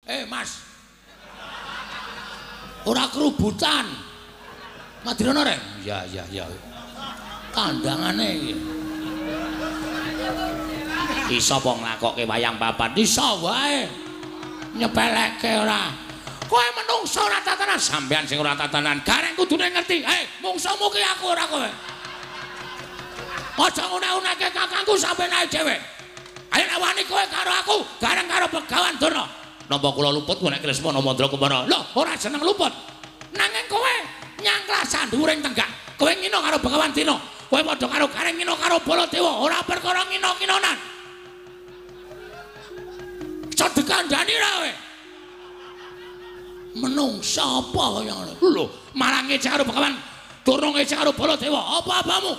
Mas. Ora kerubutan. Madirono reng. Ya ya ya. Kandhangane iki. Iso apa nglakokke wayang papat? Iso wae. Nyepelekke ora. Kowe menungso ora tatanan, sampean sing ora tatanan. Gareng kudune ngerti. Mungsumu ki aku ora kowe. Aja ngune-uneke kakangku sampean ae dhewe. Ayo nek wani kowe karo aku, gareng karo Begawan Durna. Napa kula luput nek Kresna Mandra Kumara? Lho, ora seneng luput. Nanging kowe nyangklah sandhuwuring tenggak. Kowe ngino karo Begawan Dina. Kowe padha karo Gareng ngino karo Baladewa, ora perkara ngino-nginonan. Cedhek kandhani ra kowe. Menungsa apa kaya ngono? Lho, malah ngece karo Begawan Durna, ngece karo Baladewa. Apa-apamu?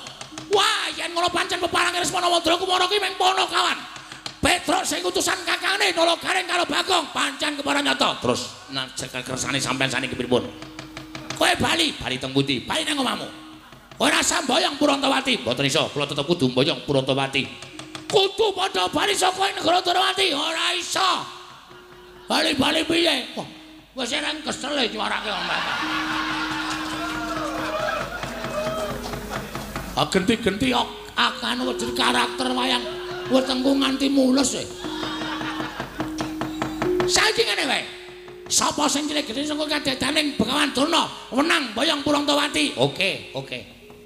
Wah, yen ngono pancen peparang Kresna Mandra Kumara ki mung ponokawan. Petruk sing utusan kakangne nolo Gareng karo Bagong pancen kepara nyata. Terus nek kersane sampean saniki pripun? Kowe bali, bali teng pundi? Bali nang omahmu. Ora samboyong Purantawati. Mboten iso, kula tetep kudu mboyong Purantawati. Kudu padha bali saka negara Dwarawati. Ora iso. Bali-bali piye? Wah, wis ereng kesel nyuarake omah. Ah genti-genti akan wedi karakter wayang wetengku nganti mules e. Saiki ngene wae. Sapa sing cilik gedhe saka kadedaning Begawan Durna wenang mboyong Purantawati. Oke, oke.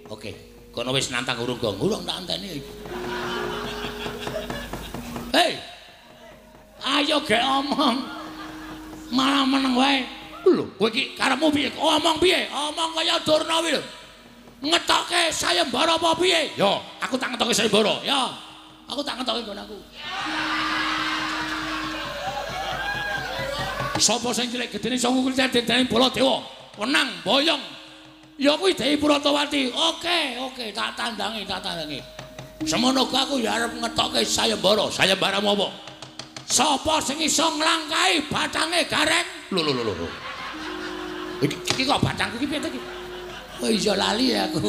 Oke. Kono wis nantang urung gong. Urung tak anteni. Hei. Ayo gek omong. Malah meneng wae. Lho, kowe iki karepmu piye? Omong piye? Omong kaya Durna kuwi lho. Ngetoke sayembara apa piye? Yo, aku tak ngetoke sayembara. Yo. Aku tak ngetoke nggon aku. Sapa sing cilik gedene iso ngukul dedane Baladewa? Wenang boyong. Ya kuwi Dewi Purantawati. Oke, oke, tak tandangi, tak tandangi. Semono aku ya arep ngetoke sayembara. Sayembaramu apa? Sapa sing iso nglangkahi batange Gareng? Lho lho lho lho. Iki kok batangku iki piye to iki? Oh iya lali aku.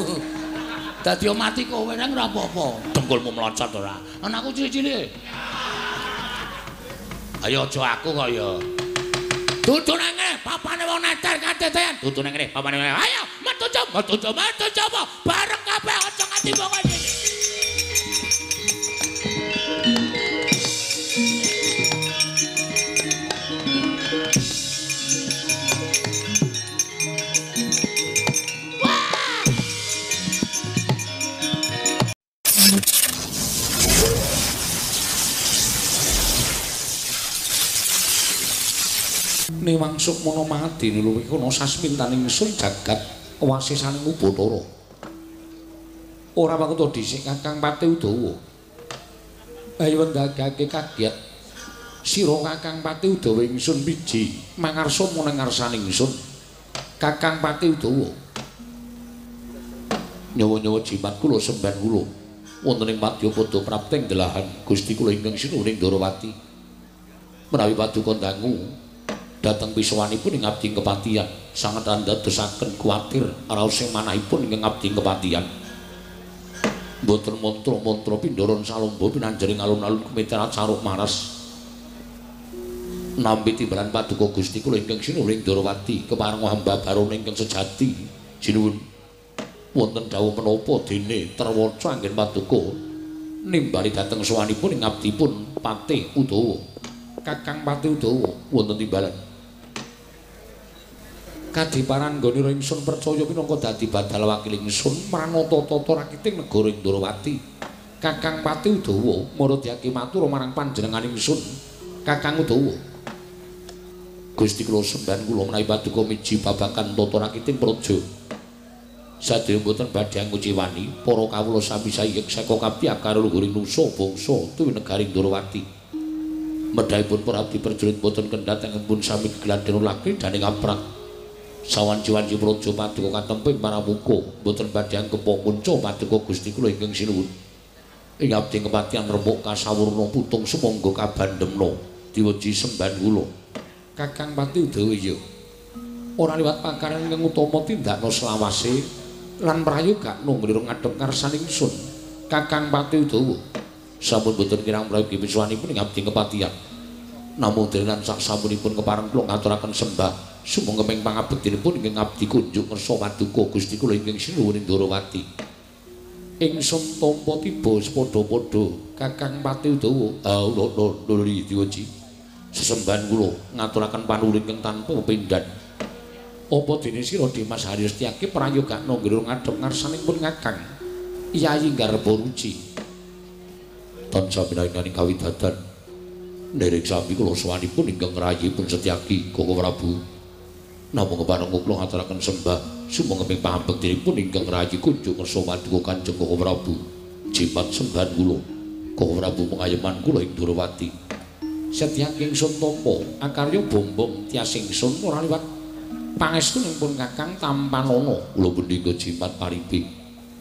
Dadi mati kowe nang ora apa-apa. Dengkulmu mlocot ora. Anakku cilik-cilik. Ayo aja aku kok ya. Dudu nang ngene, papane wong neter kadedean. Dudu nang ngene, papane. Ayo metu coba, metu coba, metu coba. Bareng kabeh aja nganti wong iki. Newang sukmana madene luwih kono sasmintaning ingsun jagat wasisaning Ubathara. Ora pakuta dhisik Kakang Patih Udawa. Ayo ndagake kaget. Sira Kakang Patih Udawa ingsun biji mangarsa meneng ngarsane ingsun. Kakang Patih Udawa. Nyawa-nyawa jimat kula semban kula wonten ing madyapada prapting delahan Gusti kula ingkang sinuwun ing Ndorowati. Menawi paduka dangu dhateng pisowanipun ing abdi kepatihan sanget andadosaken kuwatir raos ing manahipun ing abdi kepatihan. Mboten mantra-mantra pindharan salomba pinanjaring alun-alun kumiterat saruk maras. Nampi timbalan paduka Gusti kula ingkang sinuwun ing Ndorowati kepareng hamba barona ingkang sejati sinuwun. Wonten dawuh menapa dene terwaca anggen paduka nimbali dhateng sowanipun ing abdipun Patih Udawa. Kakang Patih Udawa wonten timbalan. Kadiparan nggonira ingsun percaya minangka dadi badal wakil ingsun marang tata rakiting negara Ndorowati. Kakang Patih Udawa maradiake matur marang panjenengan ingsun. Kakang Udawa. Gusti kula sembahan kula menawi paduka miji babagan tata rakiting praja. Sadaya mboten badhe nguciwani para kawula sami sayek seka kabeh akar luhuring nusa bangsa tuwi negari Ndorowati. Medhahipun para abdi prajurit boten kendhat pun sami gegladhen lagi daning aprak. Sawanci-wanci praja paduka katemping paramuka boten badhe angkepa kunca paduka Gusti kula ingkang sinuwun. Ing abdi kepatihan remuk kasawurna putung sumangga kabandemna diweji semban kula. Kakang Patih Udawa iya. Ora liwat pakaran ingkang utama tindakna selawase lan prayogakna nglira ngadhep ngarsaning ingsun. Kakang Patih Udawa sampun boten kirang prayogi pisuwanipun ing abdi kepatihan. Namung dene lan sak sampunipun kepareng kula ngaturaken sembah sumangga ing pangabektinipun ingkang abdi kunjuk ngersa paduka Gusti kula ingkang sinuwun ing Ndorowati. Ingsun tampa tiba sepadha-padha Kakang Pati Udawa. Lho Diwaji. Sesembahan kula ngaturaken panuwun ingkang tanpa pepindhan. Apa dene sira Dimas Haryo Setyaki prayogakna nggih ngadhep ngarsaning pun Kakang Yayi Garba Ruci. Tansah pinanganing kawidadan nderek sami kula sowanipun ingkang ngrayipun Setyaki Koko Prabu. Namung kepareng kula ngaturaken sembah sumangga ing pangabektinipun ingkang ngrayi kunjuk ngersa paduka Kanjeng Koko Prabu. Jimat sembahan kula Koko Prabu pengayoman kula ing Ndorowati. Setyaki ingsun tampa akarya bombong tias ingsun ora liwat pangestunipun Kakang tampanana. Kula punika jimat paripi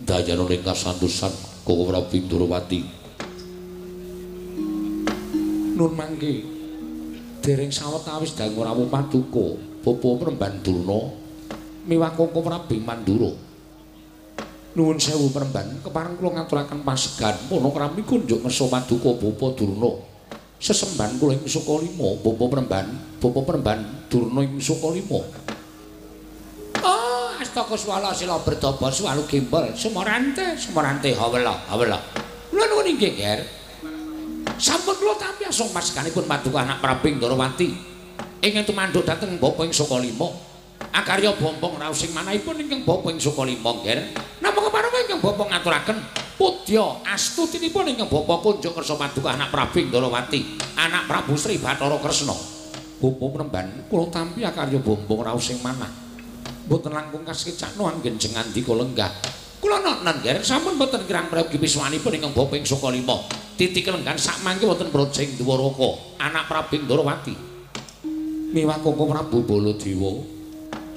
dayana ing kasantosan Koko Prabu ing Ndorowati. Nun mangke dereng sawetawis dangu rawuh paduka Bapa Premban Durna miwah Koko Prabu Mandura. Nuwun sewu Premban, kepareng kula ngaturaken pasegan panakrami kunjuk ngersa paduka Bapa Durna. Sesembahan kula ing Sukalima Bapa Premban, Bapa Premban Durna ing Sukalima. Oh, astaka swala sila berdaba swalu gembol sumorante sumorante hawela hawela. Kula nuwun inggih, Ger. Sampun kula tampi asung paseganipun paduka anak Prabu Ndorowati ingkang tumanduk dhateng Bapa ing Sukalima. Akarya bombong raos sing manahipun ingkang Bapa ing Sukalima, Ger. Namung kepareng ingkang Bapa ngaturaken pudya astutinipun ingkang Bapa kunjuk ngersa paduka anak Prabu Ndorowati, anak Prabu Sri Bathara Kresna. Bapa Premban kula tampi akarya bombong raos sing manah. Mboten langkung kasekecakno anggen jengandika lenggah. Kula nonen, Ger, sampun mboten kirang prayogi piswanipun ingkang Bapa ing Sukalima. Titik lenggan sakmangke wonten Brajing Dwaraka, anak Prabu Ndorowati. Miwah Koko Prabu Baladewa,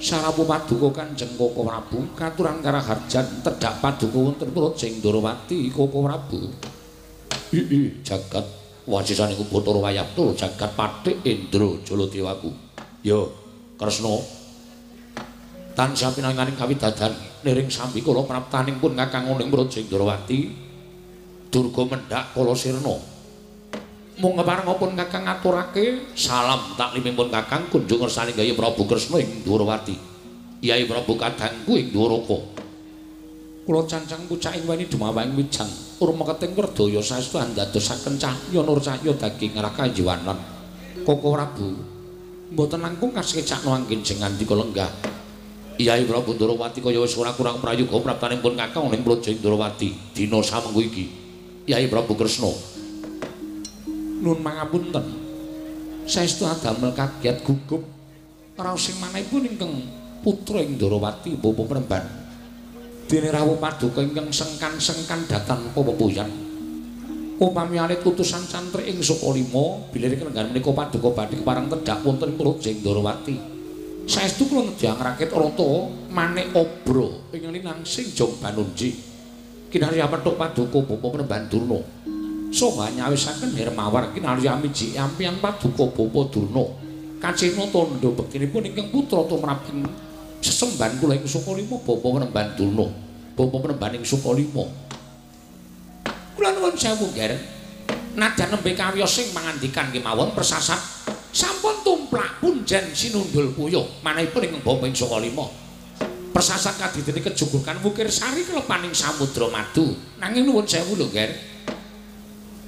sarapu paduka Kanjeng Koko Prabu katuran karaharjan tedhak paduka wonten Brajing Ndorowati Koko Prabu. Ii jagat wasisaning Bathara Wayabta jagat pathik Indra Jaladewaku. Ya, Kresna. Tansah pinanganing kawidadan niring sambi kula praptaning pun Kakang ning Brajing Ndorowati. Durga mendhak kala sirna. Mung keparengipun Kakang ngaturake salam taklimipun Kakang kunjung ngersani Kyai Prabu Kresna ing Ndorowati. Kyai Prabu kadangku ing Dwaraka. Kula cancang pucaking weni dumawahing wijang urma keting werdaya saestu andadosaken cahya nur cahya daging rakajiwanan. Koko Prabu mboten langkung kasekecakno anggen jengandika lenggah. Kyai Prabu Ndorowati kaya wis ora kurang prayoga praptanipun Kakang ning Brajing Ndorowati dina samengko iki. Kyai Prabu Kresna. Nun mangapunten. Saestu adamel kaget gugup raos sing manahipun ingkang putra ing Ndorowati Bapa Premban. Dene rawuh paduka ingkang sengkan-sengkan datan pepepuyan. Upami alit utusan cantrik ing Sukalima bilih kelenggan menika paduka badhe kepareng tedhak wonten ing Brajing Ndorowati. Saestu kula nedhang rakit rata manik obra ing linangsing Jong Banunji. Kinarya petuk paduka Bapa Premban Durna. Soha nyawisaken Hermawar kinarya miji ampian paduka Bapa Durna. Kacena tandha bektinipun ingkang putra tumraping sesembahan kula ing Sukalima Bapa Premban Durna. Bapa Premban ing Sukalima. Kula nuwun sewu, Ger. Nadyan nembe kawiyos sing mangandikan kemawon persasat sampun tumplak punjen sinundul puyuh manahipun ingkang Bapa ing Sukalima. Persasat kadidene kejugurkan wukir sari klepaning samudra madu. Nanging nuwun sewu lho, Ger.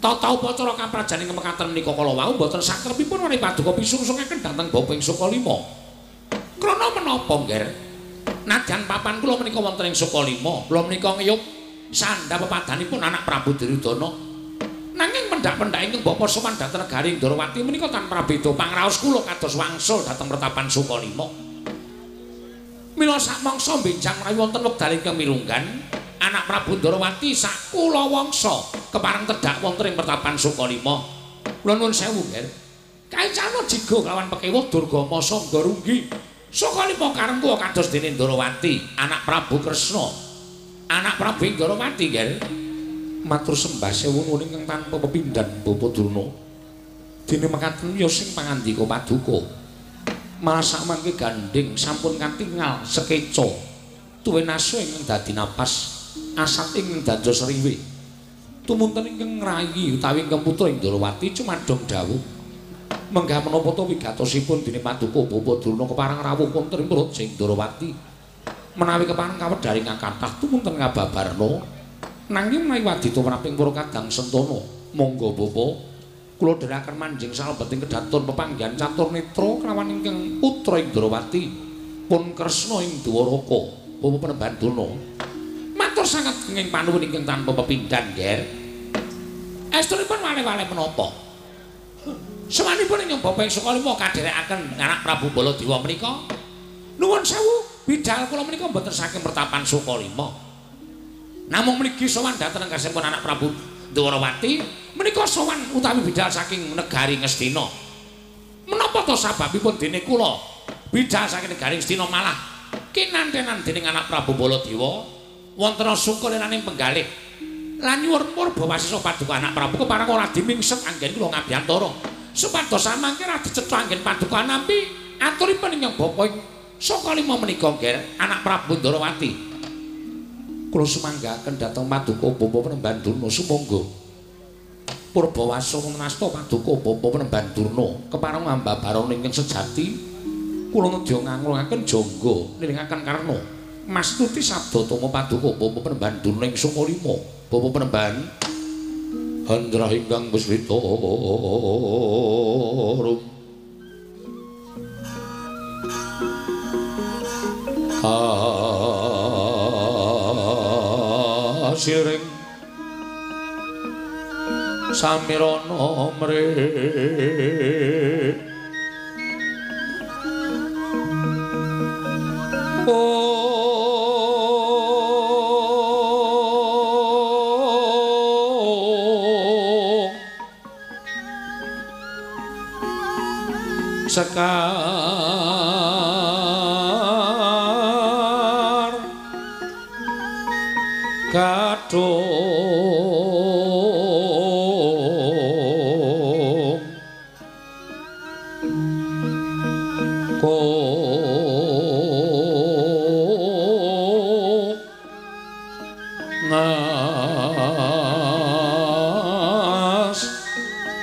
Tata upacara kaprajaning mekaten menika kala wau mboten sakrepipun menawi paduka pisungsungaken dhateng Bapa ing Sukalima. Krana menapa, Ger? Nadyan papan kula menika wonten ing Sukalima, kula menika ngiyup sandha pepadanipun anak Prabu Duryudana. Nanging pendak-pendak ingkang Bapa sowan dhateng negari Ndorowati menika tanpa beda pangraos kula kados wangsul dhateng pertapan Sukalima. Mila sakmangsa benjang menawi wonten wekdal ingkang mirunggan, anak Prabu Ndorowati sak kula wangsa kepareng tedhak wonten ing pertapan Sukalima. Kula nuwun sewu, Ger. Kaicana jiga kelawan pekewuh Durgama Sangga Runggi. Sukalima kareng kula kados dene Ndorowati, anak Prabu Kresna. Anak Prabu Ndorowati, Ger. Matur sembah sewu nuwun ingkang tanpa pepindhan Bapa Durna. Dene mekaten ya sing pangandika paduka. Malah sakmangke gandhing sampun katingal sekeca. Tuwin asu ingkang dadi napas, asat ingkang dados riwe. Tumunten ingkang ngrayi utawi ingkang putra Ndorowati cumadong dawuh. Menggah menapa to wigatosipun dene paduka Bapa Durna kepareng rawuh wonten ing Praja Ndrawati. Menawi kepareng kawedhari kathah tumunten ngababarna. Nanging menawi wadita wraping para kadang sentana, monggo Bapa kula dherekaken manjing salebeting kedaton pepanggihan catur netra kelawan ingkang putra Indrawati pun Kresna ing Dwaraka. Bapa Panembahan Durna matur sanget ing panuwun ingkang tanpa pepindhan, Nger. Estunipun wale-wale menapa? Semanipun ingkang Bapa ing Sukalima kadherekaken anak Prabu Baladewa menika. Nuwun sewu, bidal kula menika mboten saking pertapan Sukalima. Namung mligi sowan dhateng kasempun anak Prabu Dwarawati menika sowan utawi bidal saking negari Ngastina. Menapa to sababipun dene kula bidal saking negari Ngastina malah kinantenan dening anak Prabu Baladewa wonten sukalelaning penggalih lan nyuwun purba wasesa paduka anak Prabu kepareng ora dimingset anggen kula ngabiyantara supados samangke ra dicetha anggen paduka nampi aturipun ingkang bapa ing Sukalima menika Nger anak Prabu Ndrawati. Kula sumanggaken dhateng paduka Bapa Panembahan Durna sumangga purbawasa nasta paduka Bapa Panembahan Durna kepareng ambabarana ingkang sejati kula nedya nganglungaken jangga nilingaken karna mastuti sabda tama paduka Bapa Panembahan Durna ing Sukalima. Bapa Panembahan Handra ingkang puspita rum kasiring samirana mrih sekar kadung ko ngas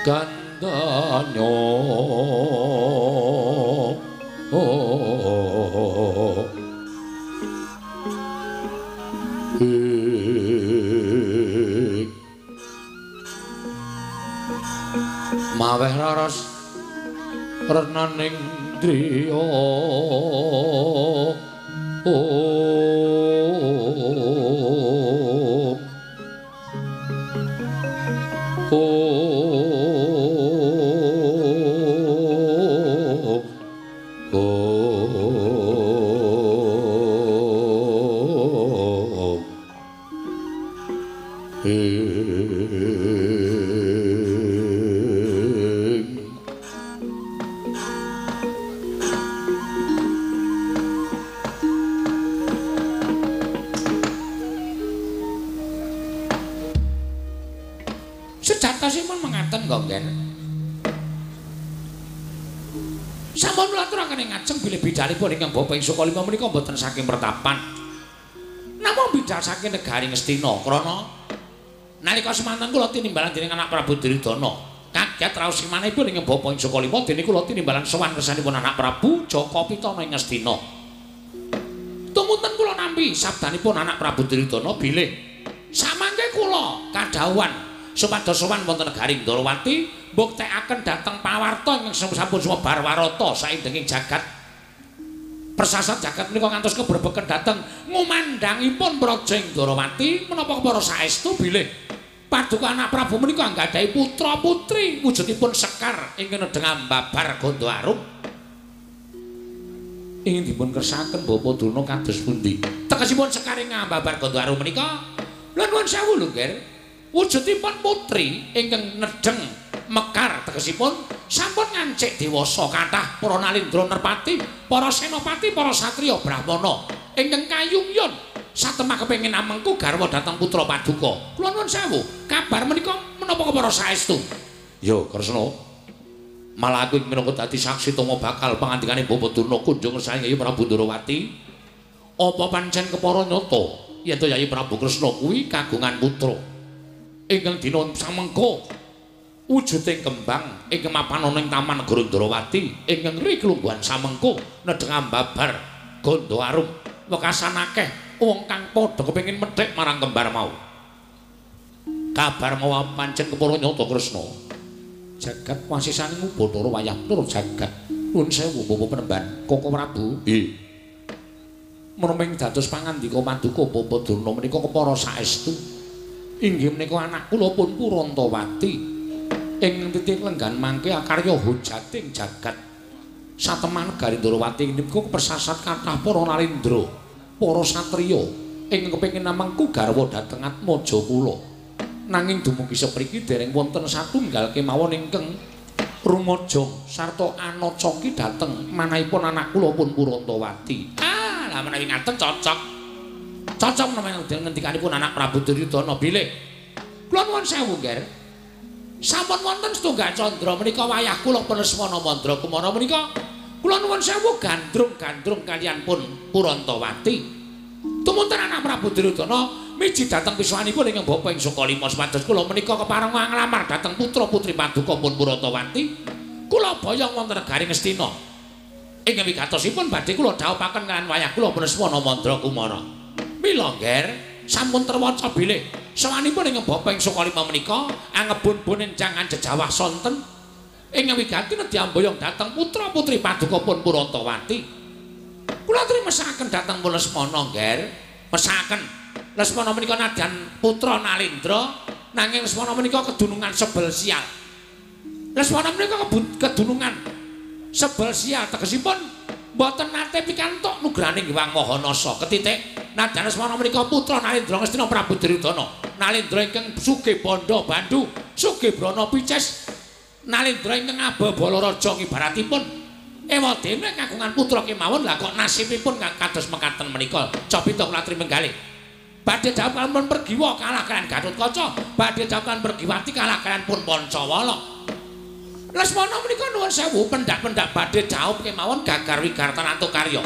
gandanyo. Maweh raras renaning driya om om om Sejatosipun mengaten Gonggen. Sampun kula aturaken ing ngajeng bilih bidalipun ingkang bapa ing Sukalima menika mboten saking pertapan. Namung bidal saking negari Ngastina krana nalika semanten kula tinimbalan dening anak Prabu Duryudana. Kaget raos imanipun ingkang bapa ing Sukalima dene kula tinimbalan sowan kersanipun anak Prabu Jaka Pitana ing Ngastina. Tumunten kula nampi sabdanipun anak Prabu Duryudana bilih samangke kula kadhawuhan supados sowan wonten negari Ndrawati mbuktekaken dhateng pawarta ingkang sampun sumebar warata saindenging jagat. Persasat jagat menika ngantos kebrebeken dhateng ngumandhangipun Praja Ndrawati menapa kepara saestu bilih paduka anak Prabu menika anggadhahi putra putri wujudipun sekar ingkang nedheng ambabar gandha arum. Ingin dipun kersaken Bapa Durna kados pundi? Tegesipun sekar ing ambabar gandha arum menika lha nuwun sewu lho, Nger. Wujudipun putri ingkang nedheng mekar tegesipun sampun ngancik dewasa kathah para nalindra nerpati, para senopati, para satriya brahmana ingkang kayungyun satemah kepengin amengku garwa dhateng putra paduka. Kula nuwun sewu, kabar menika menapa kepara saestu? Ya, Kresna. Malah aku minangka dadi saksi tama bakal pangandikane Bapa Durna kunjung ngersani Yayi Prabu Ndrawati. Apa pancen kepara nyata yen to Yayi Prabu Kresna kuwi kagungan putra ingkang dina samengko Wujuding kembang ingkang mapan ana ing Taman Negara Ndrawati ingkang ngri klungguhan samengko nedheng ambabar gandha arum wekasan akeh wong kang padha kepengin medhek marang kembar mau. Kabar mau pancen kepara nyata Kresna. Jagat wasisaning Bathara wayah tur jagat. Nuwun sewu Bapak Penemban, Koko Prabu. Nggih. Meneming dados pangandika paduka Bapak Durna menika kepara saestu. Inggih menika anak kula pun Purantawati. Ing titik lenggan mangke akarya hujating jagat. Sateman negari Ndrawati niku kepersasat kathah para nalendra, para satriya ingkang kepengin namengku garwa dhateng Atmaja kula. Nanging dumugi sepriki dereng wonten satunggal kemawon ingkang rumajang sarta anacaki dhateng manahipun anak kula pun Purantawati. Ah, lah menawi ngaten cocok. Cocok menawi ngendikanipun anak Prabu Duryudana bilih. Kula nuwun sewu, Nger. Sampun wonten setunggal candra menika wayah kula pun Lesmana Mandra Kumara menika. Kula nuwun sewu gandrung-gandrung kaliyan pun Purantawati. Tumunten anak Prabu Duryudana miji dhateng piswanipun ingkang bapa ing Sukalima supados kula menika kepareng nglamar dhateng putra-putri paduka pun Purantawati. Kula boyong wonten negari Ngastina. Ingkang wigatosipun badhe kula dhawuhaken kaliyan wayah kula pun Lesmana Mandra Kumara. Mila, Nger, sampun terwaca bilih sawanipun ingkang bapa ing Sukalima menika angebun-bun enjangan jejawah sonten ingkang wigati nedhi amboyong dhateng putra-putri paduka pun Purantawati. Kula trimesaken dhateng pun Lesmana, Nger. Mesaken Lesmana menika nadyan putra Nalendra, nanging Lesmana menika kedunungan sebel sial. Lesmana menika kedunungan sebel sial tegesipun mboten nate pikantuk nugrahaning Hyang Maha Nasa. Ketitik nadyan Lesmana menika putra Nalendra Ngastina Prabu Duryudana. Nalendra ingkang sugih bandha bandu, sugih brana pices. Nalendra ingkang abebala raja ngibaratipun ewadene kagungan putra kemawon, lah kok nasibipun kados mekaten menika. Copita kula trimenggalih. Badhe jawab pun Pergiwa kalah kaliyan Gatotkaca, badhe jawab Pergiwati kalah kaliyan pun Pancawala. Lesmana menika nuwun sewu pendak-pendak badhe jawab kemawon gagar wigartan antuk karya.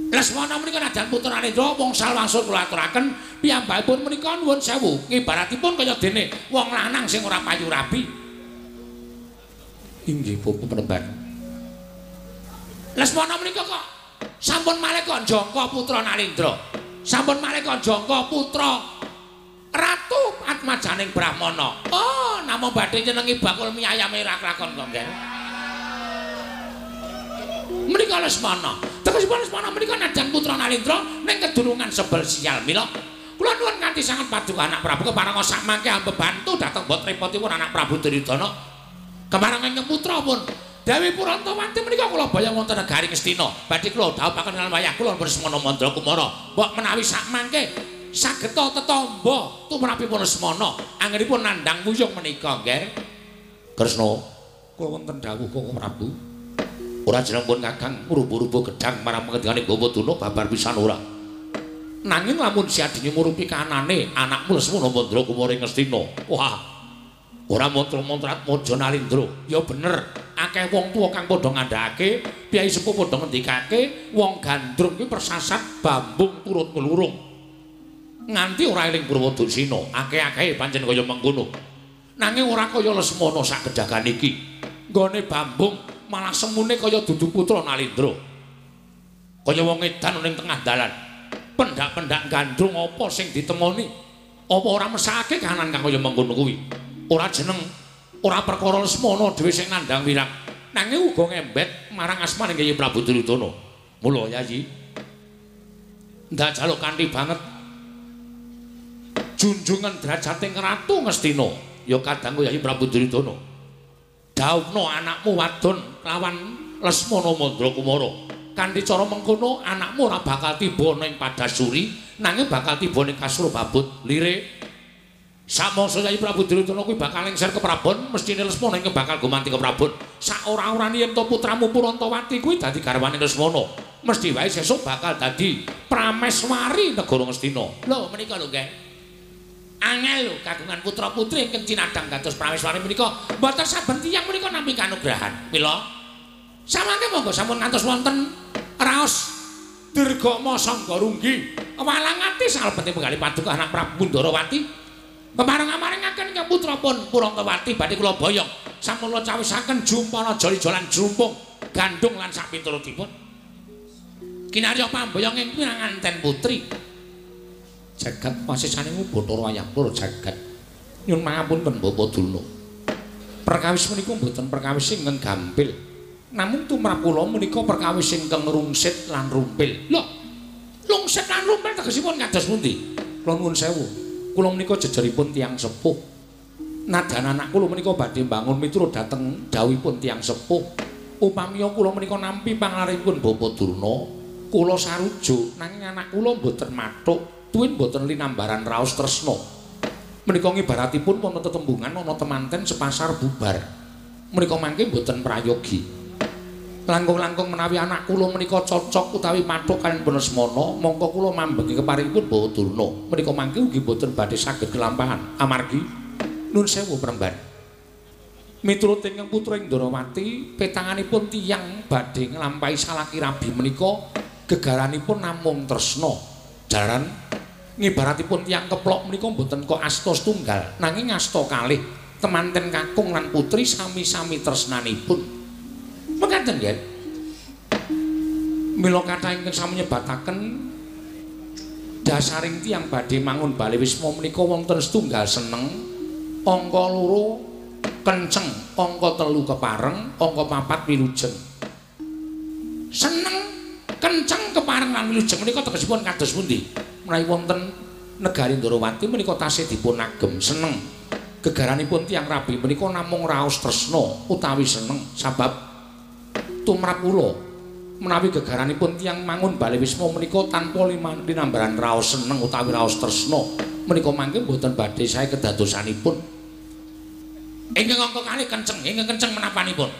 Lesmana menika nadyan putra Nalendra wangsul wangsul kula aturaken piyambakipun menika nuwun sewu ngibaratipun kaya dene wong lanang sing ora payu rabi. Inggih Bapak Penemban. Lesmana menika kok sampun malih kok jangka putra Nalendra. Sampun malih kok jangka putra Ratu Atmajaning Brahmana. Oh, namung badhe nyenengi bakul mie ayam ora klakon kok, Nggih. Menika Lesmana. Tegesipun Lesmana menika nadyan putra Nalendra ning kedunungan sebel sial. Mila kula nuwun kanthi sanget paduka anak Prabu kepareng sak mangke ambebantu dhateng bot repotipun anak Prabu Duryudana. Kepareng ingkang putra pun Dewi Purantawati menika kula boyong wonten negari Ngastina. Badhe kula dhawuhaken kaliyan wayah kula Lesmana Mandra Kumara. Mbok menawi sak mangke sageta tetamba tumrapipun Lesmana anggenipun nandhang wuyung menika, Ngger. Kresna, kula wonten dawuh Koko Prabu. Ora jeneng pun Kakang ngrubuh-rubuh gedhang marang pengendikane Bapak Durna babar pisan ora. Nanging lamun siadine murupi kanane anakmu Lesmana Mandra Kumara ing Ngastina. Wah. Ora mantra-mantra Atmaja Nalendra. Ya bener. Akeh wong tuwa kang padha ngandhakake, piyai sepuh padha ngendikake, wong gandrung kuwi persasat bambung turut nglurung. Nganti ora eling Purwodursina, akeh-akehe pancen kaya mengkono. Nanging ora kaya Lesmana sak gedagan iki. Nggone bambung malah semune kaya dudu putra Nalendra. Kaya wong edan ning tengah dalan. Pendak-pendak gandrung apa sing ditemoni? Apa ora mesake kahanan kang kaya mengkono kuwi? Ora jeneng ora perkara Lesmana dhewe sing nandhang wirang, nanging uga ngembet marang asmane Kyai Prabu Duryudana. Mula Yayi ndak jaluk kanthi banget junjungan drajating Ratu Ngastina. Ya kadangku Yayi Prabu Duryudana, dhawuhna anakmu wadon lawan Lesmana Mandra Kumara. Kanthi cara mengkono anakmu ora bakal tiba ning Padasuri, nanging bakal tiba ning Kasur Babut lire. Samangsa Kyai Prabu Duryudana kuwi bakal lengser ke Prabon, mestine Lesmana ingkang bakal gumanti ke Prabon. Saora-orane yen to putramu Purantawati kuwi dadi garwane Lesmana, mesti wae sesuk bakal dadi prameswari negara Ngastina. Lho menika lho, Nggih. Angel lho kagungan putra-putri ingkang cinadhang dados prameswari menika mboten saben tiyang menika nampi kanugrahan. Mila samangke monggo sampun ngantos wonten raos Durgama Sangga Runggi walangati salebete penggalih paduka anak Prabu Ndarawati. Pemareng amarengaken ingkang putra pun Purantawati badhe kula boyong. Sampun kula cawisaken jumpana joli-jolan jumpung gandung lan sak piturutipun. Kinarya pamboyong ing pinanganten putri. Jagat wasisane Bathara Wayah Pur jagat. Nyuwun pangapunten Bapak Durna. Perkawis menika mboten perkawis ingkang gampil. Namung tumrap kula menika perkawis ingkang rungsit lan rumpil. Lho, lungsit lan rumpil tegesipun kados pundi? Kula nuwun sewu. Kula menika jejeripun tiyang sepuh. Nadan anak kula menika badhe mbangun miturut dhateng dawuhipun tiyang sepuh. Upamiya kula menika nampi panglaripun Bapak Durna, kula sarujuk nanging anak kula mboten mathuk, tuwin mboten linambaran raos tresna. Menika ngibaratipun wonten tetembungan ana temanten sepasar bubar. Menika mangke mboten prayogi. Langkung-langkung menawi anak kula menika cocok utawi mathuk kaliyan Lesmana, mongko kula mambengi keparingipun Bapak Durna. Menika mangke ugi mboten badhe saged kelampahan. Amargi nun sewu premban. Miturut ingkang putra Indrawati, petanganipun tiyang badhe nglampahi salaki rabi menika gegaranipun namung tresna. Jaran ngibaratipun tiyang keplok menika mboten kok asta setunggal, nanging asta kalih. Temanten kakung lan putri sami-sami tresnanipun. Mekaten nggih. Mila kathah ingkang sami nyebataken dasaring tiyang badhe mangun bale wisma menika wonten setunggal seneng, angka loro kenceng, angka telu kepareng, angka papat wilujeng. Seneng, kenceng, kepareng lan wilujeng menika tegesipun kados pundi? Menawi wonten negari Ndrawati menika tasih dipun agem seneng. Gegaranipun tiyang rabi menika namung raos tresna utawi seneng sabab tumrap kula menawi gegaranipun tiyang mangun bale wisma menika tanpa linambaran raos seneng utawi raos tresna menika mangke mboten badhe sae kedadosanipun. Ingkang angka kalih kenceng, ingkang kenceng menapanipun?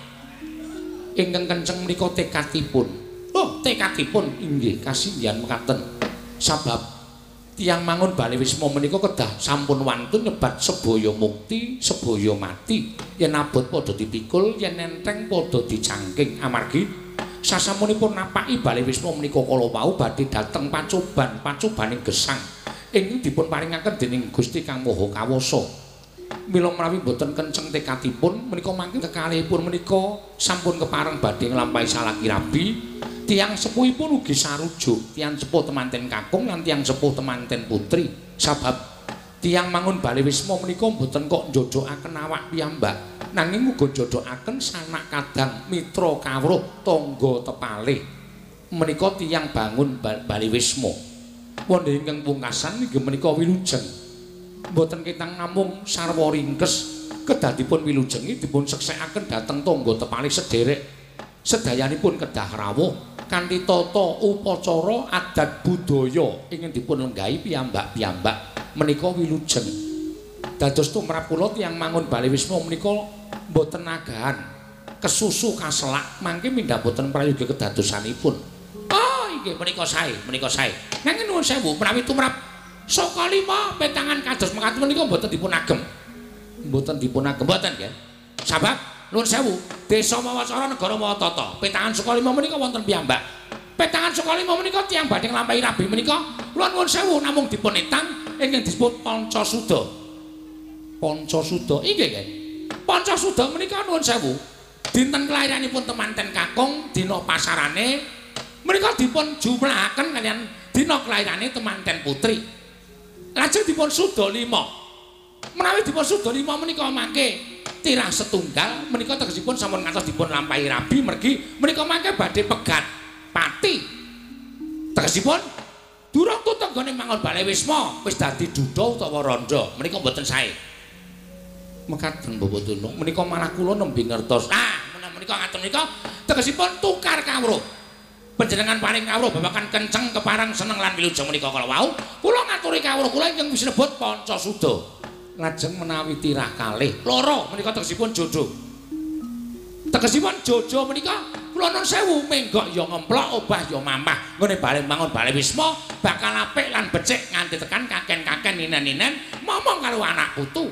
Ingkang kenceng menika tekadipun. Oh, tekadipun inggih kasinggihan mekaten. Sabab tiyang mangun bale wisma menika kedah sampun wantun nyebat sebaya mukti, sebaya mati. Yen abot padha dipikul, yen enteng padha dicangking. Amargi sasampunipun napaki bale wisma menika kala wau badhe dhateng pacoban, pacobaning gesang ingkang dipun paringaken dening Gusti Kang Maha Kawasa. Mila menawi boten kenceng tekadipun menika mangke kekalihipun menika sampun kepareng badhe nglampahi salaki rabi. Tiyang sepuhipun ugi sarujuk, tiyang sepuh temanten kakung lan tiyang sepuh temanten putri. Sabab tiyang mangun bale wisma menika mboten kok njojokaken awak piyambak, nanging uga njojokaken sanak kadang, mitra kawruh, tangga tepalih. Menika tiyang bangun bale wisma. Wonten ingkang pungkasan inggih menika wilujeng. Mboten ketang namung sarwa ringkes, kedah dipun wilujengi dipun seksekaken dhateng tangga tepalih sederek. Sedayanipun kedah rawuh kanthi tata upacara adat budaya ingkang dipun lenggahi piyambak-piyambak menika wilujeng. Dados tumrap kula tiyang mangun bale wisma menika mboten agahan kesusu kaselak mangke mindhah boten prayoga kedadosanipun. Oh inggih menika sae, menika sae. Nanging nuwun sewu menawi tumrap saka lima petangan kados mekaten menika mboten dipun agem. Mboten dipun agem mboten nggih. Sabab nuwun sewu, desa mawa cara negara mawa tata. Petangan saka lima menika wonten piyambak. Petangan saka lima menika tiyang badhe nglampahi rabi menika kula nuwun sewu namung dipun etang ingkang disebut Pancasuda. Pancasuda inggih nggih. Pancasuda menika nuwun sewu. Dinten kelahiranipun temanten kakung, dina pasarane menika dipun jumlahaken kaliyan dina kelahirane temanten putri. Lajeng dipun suda lima. Menawi dipun suda lima menika mangke tirah setunggal menika tegesipun sampun ngantos dipun lampahi rabi mergi menika mangke badhe pegat pati. Tegesipun durung tutenggone mangun bale wisma wis dadi duda utawa randha menika mboten sae. Mekaten Bapak Durna menika malah kula nembe ngertos. Ah, menika ngaten menika tegesipun tukar kawruh. Panjenengan paring kawruh babagan kenceng kepareng seneng lan wilujeng menika kala wau kula ngaturi kawruh kula ingkang sinebut Pancasuda. Lajeng menawi tirah kalih loro menika tegesipun jodoh. Tegesipun jojo menika kula nun sewu menggok ya ngemplok obah ya mamah nggone bale mangun bale wisma bakal apik lan becik nganti tekan kaken-kaken ninen-ninen momong karo anak putu.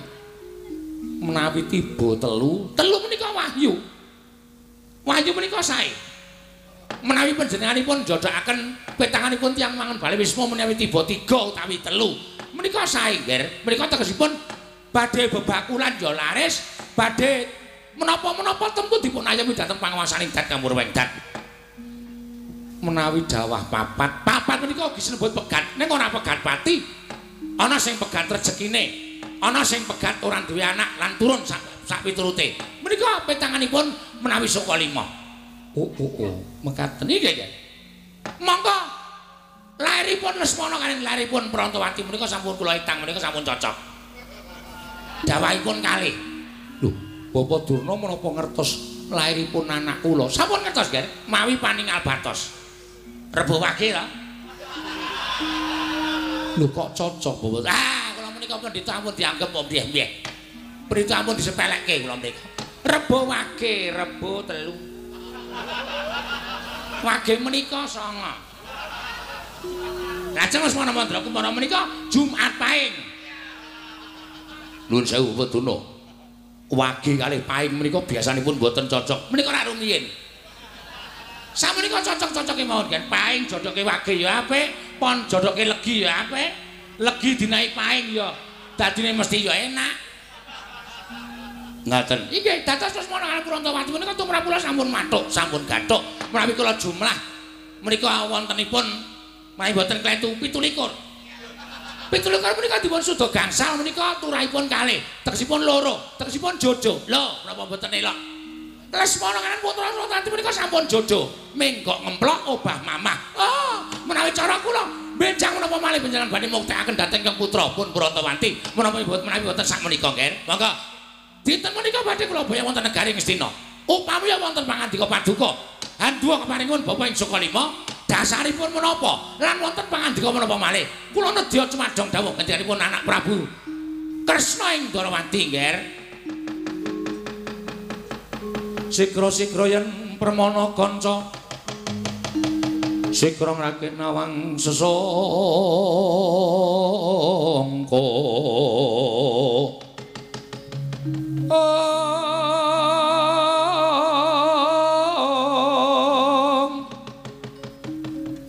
Menawi tiba telu, telu menika wahyu. Wahyu menika sae. Menawi panjenenganipun njodokaken petanganipun tiyang mangun bale wisma menawi tiba tiga utawi telu menika sae nggih. Menika tegesipun Badhe bebakulan ya laris, badhe menapa-menapa tentu dipun ayomi dhateng panguwasaning Dat Kamurweng Dat. Menawi dawah papat, papat menika ugi sinebut pegat, ning ora pegat pati. Ana sing pegat rejekine, ana sing pegat ora duwe anak lan turun sak piturute. Menika petanganipun menawi suka lima. Oh oh oh, mekaten iki nggih. Monggo lairipun Lesmana kaliyan lairipun Prantawati menika sampun kula etang menika sampun cocok. Dawahipun kalih. Lho, Bapak Durna menapa ngertos lairipun anak kula? Sampun ngertos, Ger. Mawi paningal batos. Rebo wage ta? Lho kok cocok, Bapak? Ah, kula menika pendhita ampun dianggep mbieh-mbieh. Pendhita ampun disepelekke kula menika. Rebo wage, rebo telu. Wage menika 9. Lajeng Lesmana Mandra Kumara menika Jumat Pahing. Nuwun sewu Bapak Durna. Wage kalih pahing menika biasanipun mboten cocok. Menika ora rumiyin. Samenika cocok-cocoke mawon kan. Pahing jodoke wage ya apik, pon jodoke legi ya apik. Legi dinaik pahing ya dadine mesti ya enak. Ngaten. Inggih, dados Lesmana kaliyan Prantawati menika tumrap kula sampun mathuk, sampun gathuk. Menawi kula jumlah menika wontenipun menawi mboten kletu 27. 27 menika dipun suda gangsal menika turahipun kalih, tegesipun loro, tegesipun jojo. Lho, menapa mboten elok? Lesmana kaliyan putra Prantawati menika sampun jojo, menggok ngemplok obah mamah. Oh, menawi cara kula benjang menapa malih panjenengan badhe muktekaken dhateng Kang putra pun Prantawati menapa menawi mboten sak menika, Nger. Monggo. Dinten menika badhe kula boyong wonten negari Ngastina. Upami wonten pangandika paduka, handuwa keparingun Bapak ing Sukalima, dasaripun menapa lan wonten pangandika menapa malih. Kula nedya cumadong dawuh ngendikanipun anak Prabu Kresna ing Ndorowati, Nger. Sikra-sikra yen permana kanca sikra ngrakit nawang sesangka.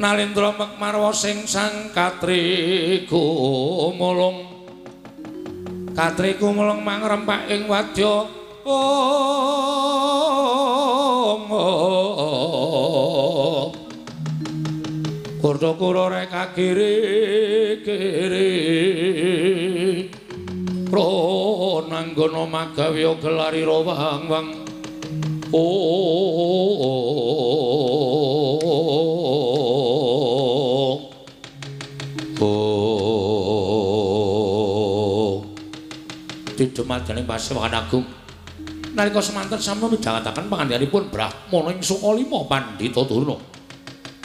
Nalindra mekmarwa sing sang katri gumulung, katri gumulung mangrempak ing wadya. Kurta kura reka kiri kiri pronanggono magawya gelari rawang wang. Didumadyaning Pasewakan Agung nalika semanten sampun midhangetaken pangandikanipun Brahmana ing Sukalima Pandhita Durna.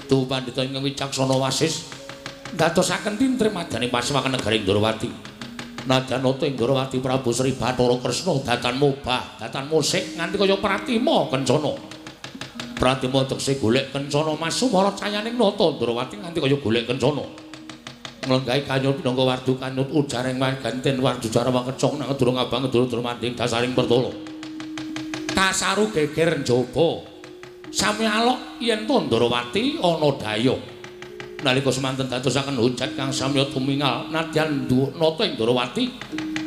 Tu pandhita ingkang wicaksana wasis ndadosaken tintrem madyaning pasewakan negari Ndorowati. Nadyan nata ing Ndorowati Prabu Sri Bathara Kresna datan mobah, datan musik nganti kaya Pratima kencana. Pratima tekse golek kencana masumara cayaning nata Ndorowati nganti kaya golek kencana. Nglenggahi kanyut pinangka wardu kanyut ujaring ganten wardu jarawa kecong nang durung abang durung manding dasaring pertala. Kasaru geger njaba. Sami alok yen to Ndorowati ana daya. Nalika semanten dadosaken hujat kang samya tumingal nadyan nata ing Ndorowati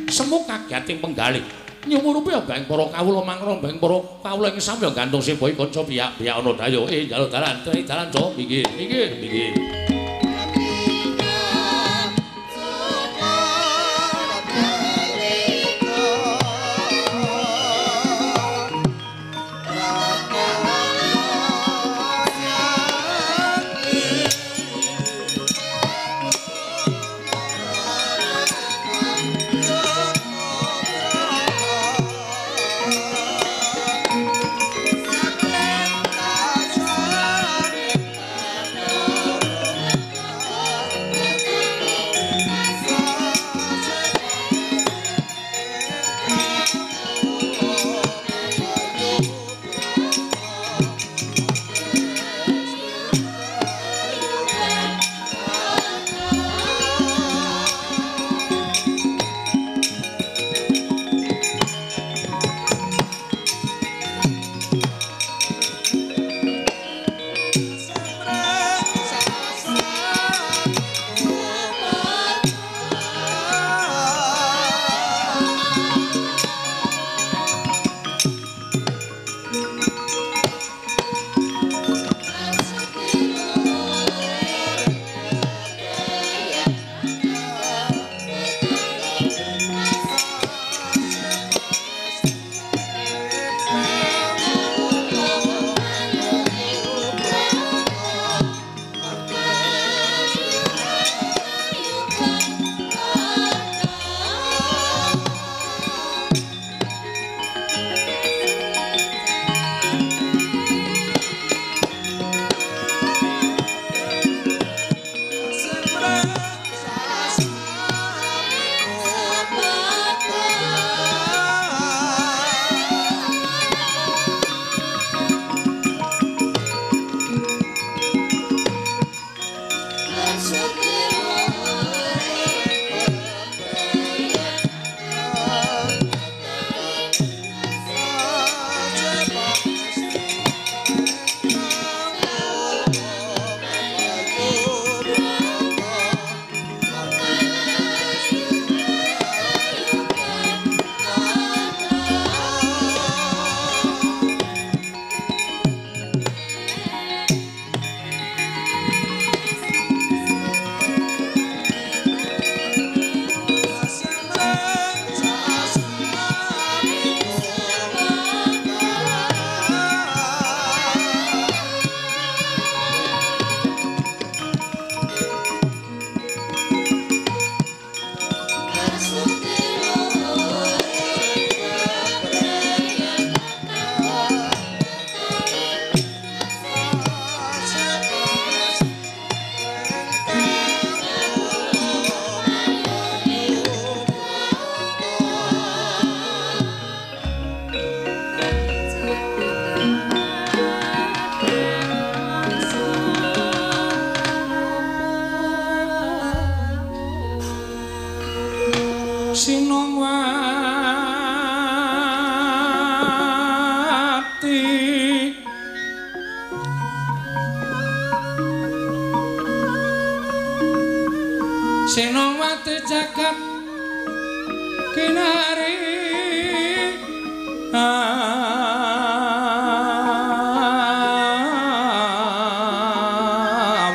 semu kagiating penggalih. Nyumurupi ambang para kawula mangrambang para kawula ing samya gantung seboi kanca biyak-biyak ana daya. Njaluk dalan, dalan cok minggir, minggir, minggir. Saklen tasane Senowati jagat kinari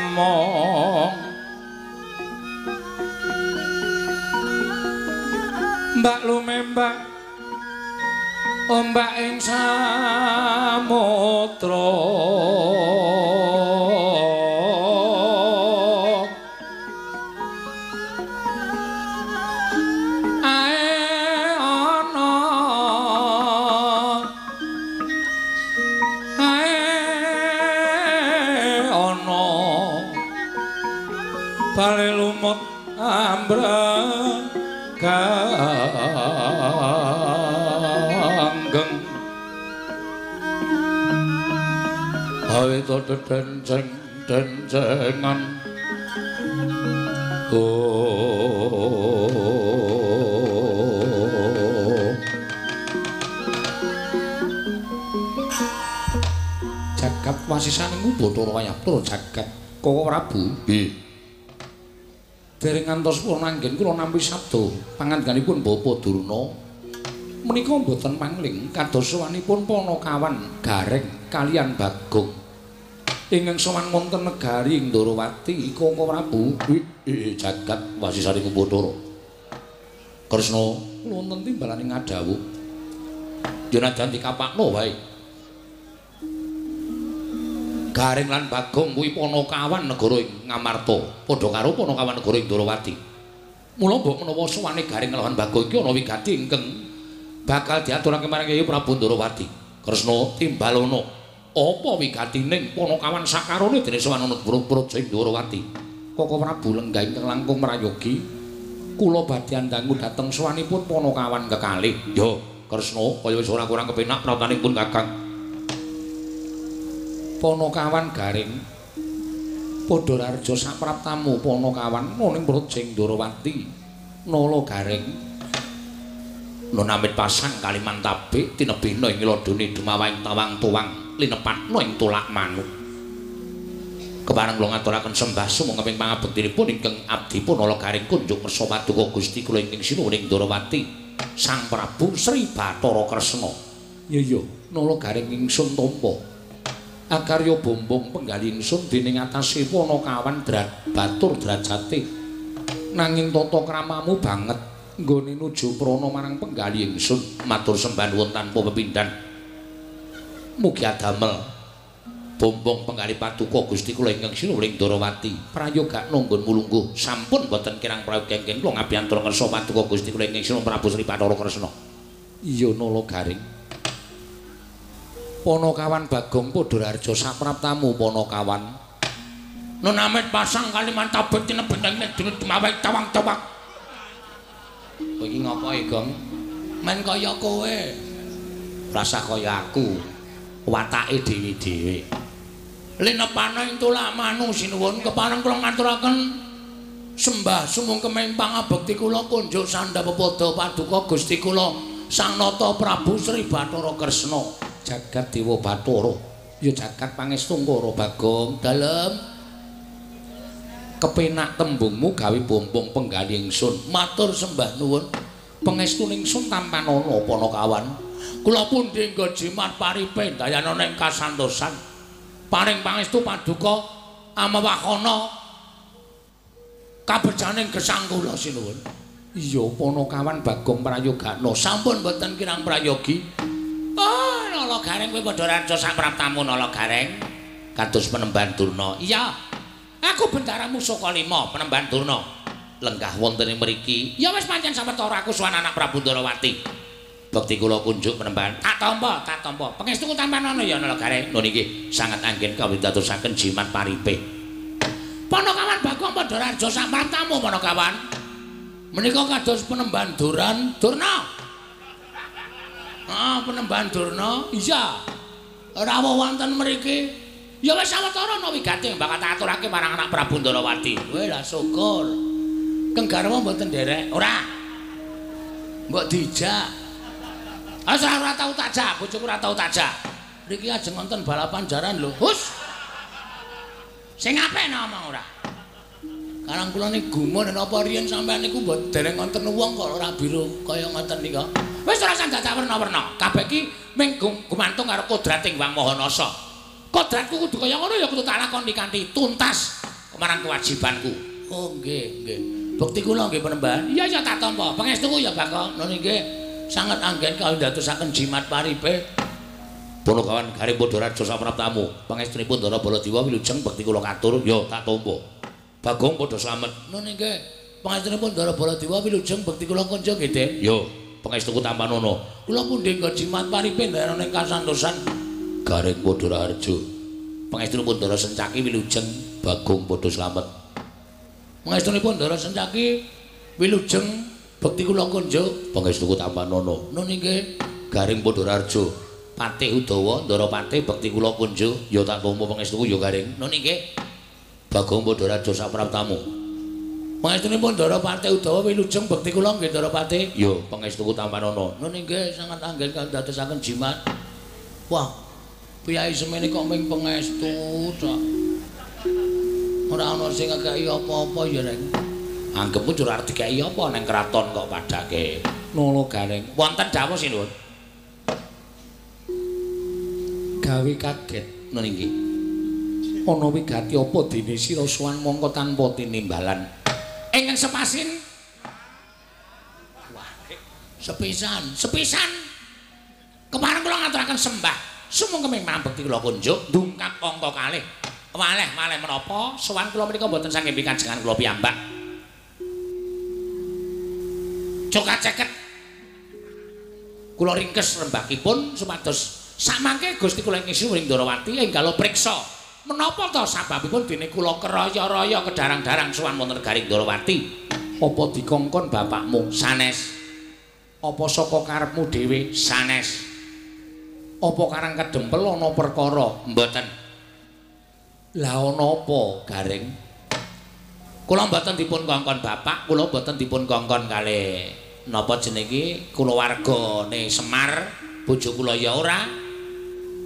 among mbak lumembak ombak ing samudra bale lumut ambrang ganggeng awit denceng dencengan jagat wasisaning Bathara Wayabra jagat Koko Prabu. Nggih. Dereng ngantos purna anggen kula nampi sabda pangandikanipun Bapak Durna menika mboten pangling kados sowanipun Panakawan Gareng kalian Bagong ingkang sowan wonten negari Ndorowati. Koko Prabu jagat wasisaning Bathara Kresna kula wonten timbalane ngadhawuh yen ajan dikapakno wae. Gareng lan Bagong kuwi Panakawan negara ing Ngamarta, padha karo Panakawan negara ing Ndorowati. Mula mbok menawa sowane Gareng lan Bagong iki ana wigati ingkang bakal diaturake marang Kyai Prabu Ndorowati. Kresna timbalono, apa wigatining Panakawan sakarone dene sowan ana praja ing Ndorowati? Koko Prabu lenggah ingkang langkung prayogi, kula badhe andangu dhateng sowanipun Panakawan kekalih. Ya, Kresna, kaya wis ora kurang kepenak prautanipun Kakang. Panakawan Gareng padha raharja sapraptamu Panakawan ning praja Ndorowati. Nala Gareng nunamit pasang kalimantabik tinebihna ing ladone dumawahing tawang tuwang linepatna ing tulak manuk. Kepareng kula ngaturaken sembah sumangga ing pangabektinipun ingkang abdipun Nala Gareng kunjuk kersa paduka Gusti kula ingkang sinuwun ing Ndorowati Sang Prabu Sri Bathara Kresna. Ya ya, Nala Gareng ingsun tampa akarya bombong penggali ingsun dening atase Panakawan batur drajate nanging tata kramamu banget nggone nuju prana marang penggali ingsun. Matur sembah nuwun tanpa pepindhan, mugi adamel bombong penggali paduka Gusti kula ingkang sinuwun ing Ndorowati. Prayogakna nggon mulungguh sampun boten kirang prayoga ingkang kula ngabiyantara ngersa paduka Gusti kula ingkang sinuwun Prabu Sri Bathara Kresna. Iya Nala Gareng. Panakawan Bagong padha raharja sapraptamu Panakawan. Nunamit pasang kalimantabet tinebet ing negeri dumawahing tawang-tawang. Kowe iki ngopo e, Gong? Men kaya kowe. Rasa kaya aku. Watake dhewe-dhewe. Linepana ing tulak manu sinuwun kepareng kula ngaturaken sembah sumungkem ing pangabekti kula kunjuk sandha pepada paduka Gusti kula Sang Nata Prabu Sri Bathara Kresna. Jagat Dewa Bathara ya jagat pangestungkara Bagong dalem kepenak tembungmu gawe bombong penggali ingsun. Matur sembah nuwun pengestune ingsun tampanana Panakawan. Kula pundi nggo jimat paripe dayanana ing kasantosan paring pangestu paduka amewahana kabejaning gesang kula sinuwun. Iya Panakawan Bagong prayogakna sampun boten kirang prayogi. Oh, Nala Gareng kowe padha raja sapraptamu Nala Gareng kados penemban Durna. Iya. Aku Bendara Musaka 5 penemban Durna. Lenggah wonten ing mriki. Ya wis pancen sawetara aku sowan anak Prabu Ndorowati. Bekti kula kunjuk penemban. Tak tampa, tak tampa. Pangestuku tampanana ya Nala Gareng. Lho niki sanget anggen kawidatosaken jimat paripe. Panakawan Bagong padha raja sapraptamu Panakawan. Menika kados penemban Duran Durna. Ah, penemban Durna. Iya. Rawuh wonten mriki. Ya wis sawetara ana wigati bakal tak aturake marang anak Prabu Ndorowati. Kowe lah syukur. Keng garwa mboten nderek. Ora. Mbok dijak. Ah ora tau tak jak, bojoku ora tau tak jak. Niki ajeng wonten balapan jaran lho. Hus. Sing apik ngomong ora. Karang kula niki gumun napa riyen sampean niku mboten dereng wonten wong kok ora biru kaya ngoten nika. Wis ora usah dadak werna-werna. Kabeh iki mung gumantung karo kodrating Wang Maha Nasa. Kodratku kudu kaya ngono ya kudu tak lakoni kanthi tuntas marang kewajibanku. Oh nggih, nggih. Bukti kula nggih Panembahan. Iya ya tak tampa. Pangestuku ya Bagong. Nun nggih. Sanget anggen kawindadosaken jimat paripe. Punakawan Garing Padha Raja sapraptamu. Pangestunipun Ndara Baladewa wilujeng bekti kula katur ya tak tampa. Bagong padha slamet. Nun nggih. Pangestunipun Ndara Baladewa wilujeng bekti kula kunjung nggih, Dik. Ya, pangestuku tampanono. Kula pundi nggo jimat paripe ndara ning kasantosan Garing Padha Raharja. Pangestunipun Ndara Sencaki wilujeng Bagong padha slamet. Pangestunipun Ndara Sencaki wilujeng bekti kula kunjung. Pangestuku tampanono. Nun nggih. Garing Padha Raharja. Patih Udawa Ndara Patih bekti kula kunjung. Ya tak tampa pangestuku ya Garing. Nun nggih. Bagong Padha Raja sapraptamu. Pangestunipun Ndara Patih Udawa wilujeng bekti kula nggih Ndara Patih. Ya, pangestuku tampanono. Nun nggih sanget anggen kandadosaken jimat. Wah, piyai semene kok ming pangestu tok. Ora ana sing ngekeki apa-apa ya, Reng. Anggepmu ora arep dikeki apa nang kraton kok padake. Nolo Gareng. Wonten dawuh sinuwun. Gawe kaget nun inggih. Ana wigati apa dene sira sowan mongko tanpa tinimbalan. Ingkang sepasin. Wah, sepisan, sepisan. Kemarin kula ngaturaken sembah. Sumangga ming bekti kula kunjuk ndungkap angka kalih. Waleh-waleh menapa sowan kula menika mboten saking pikajengan kula piyambak. Cokat ceket. Kula ringkes rembakipun supados samangke Gusti kula ing Ing Ndorowati enggal priksa. Menapa ta sababipun dene kula keraya-raya kedarang-darang sowan wonten Garing Ndorowati? Apa dikongkon bapakmu? Sanes. Apa saka karepmu dhewe? Sanes. Apa karang kedempel ana perkara? Mboten. Lah ana apa, Garing? Kula mboten dipun kongkon bapak, kula mboten dipun kongkon kalih napa jenenge kulawargane Semar, bojo kula ya ora.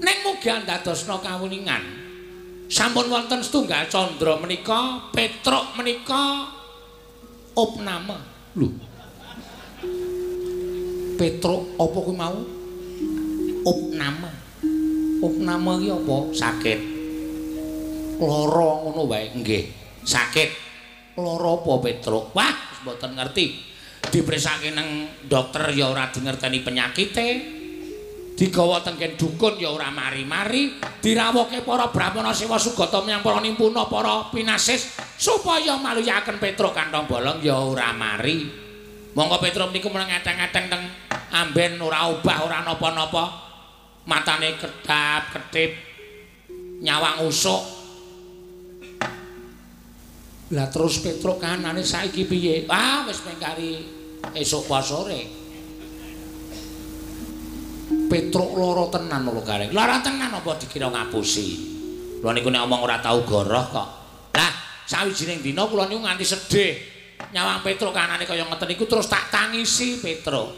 Ning mugi andadosna kawuningan. Sampun wonten setunggal candra menika Petruk menika opname. Lho. Petruk apa kuwi mau? Opname. Opname iki apa? Sakit. Lara ngono wae. Nggih, sakit. Lara apa Petruk? Wah, wis mboten ngerti. Dipresake nang dokter ya ora dingerteni penyakite. Digawa tenggen dukun ya ora mari-mari, dirawuhke para brahmana sewa sugata menyang para nimpuna para pinasis supaya maluyaken Petruk kantong bolong ya ora mari. Monggo Petruk niku meneng eteng-eteng teng amben ora obah ora napa-napa. Matane kedap-kedip, nyawang usuk. Lah terus Petruk kahanane saiki piye? Ah wis mengkari esuk pa sore. Petruk lara tenan lho Gareng. Lara tenan apa dikira ngapusi. Kula niku nek omong ora tau goroh kok. Lah sawijining dina kula niku nganti sedih. Nyawang Petruk kanane kaya ngeten niku terus tak tangisi Petruk.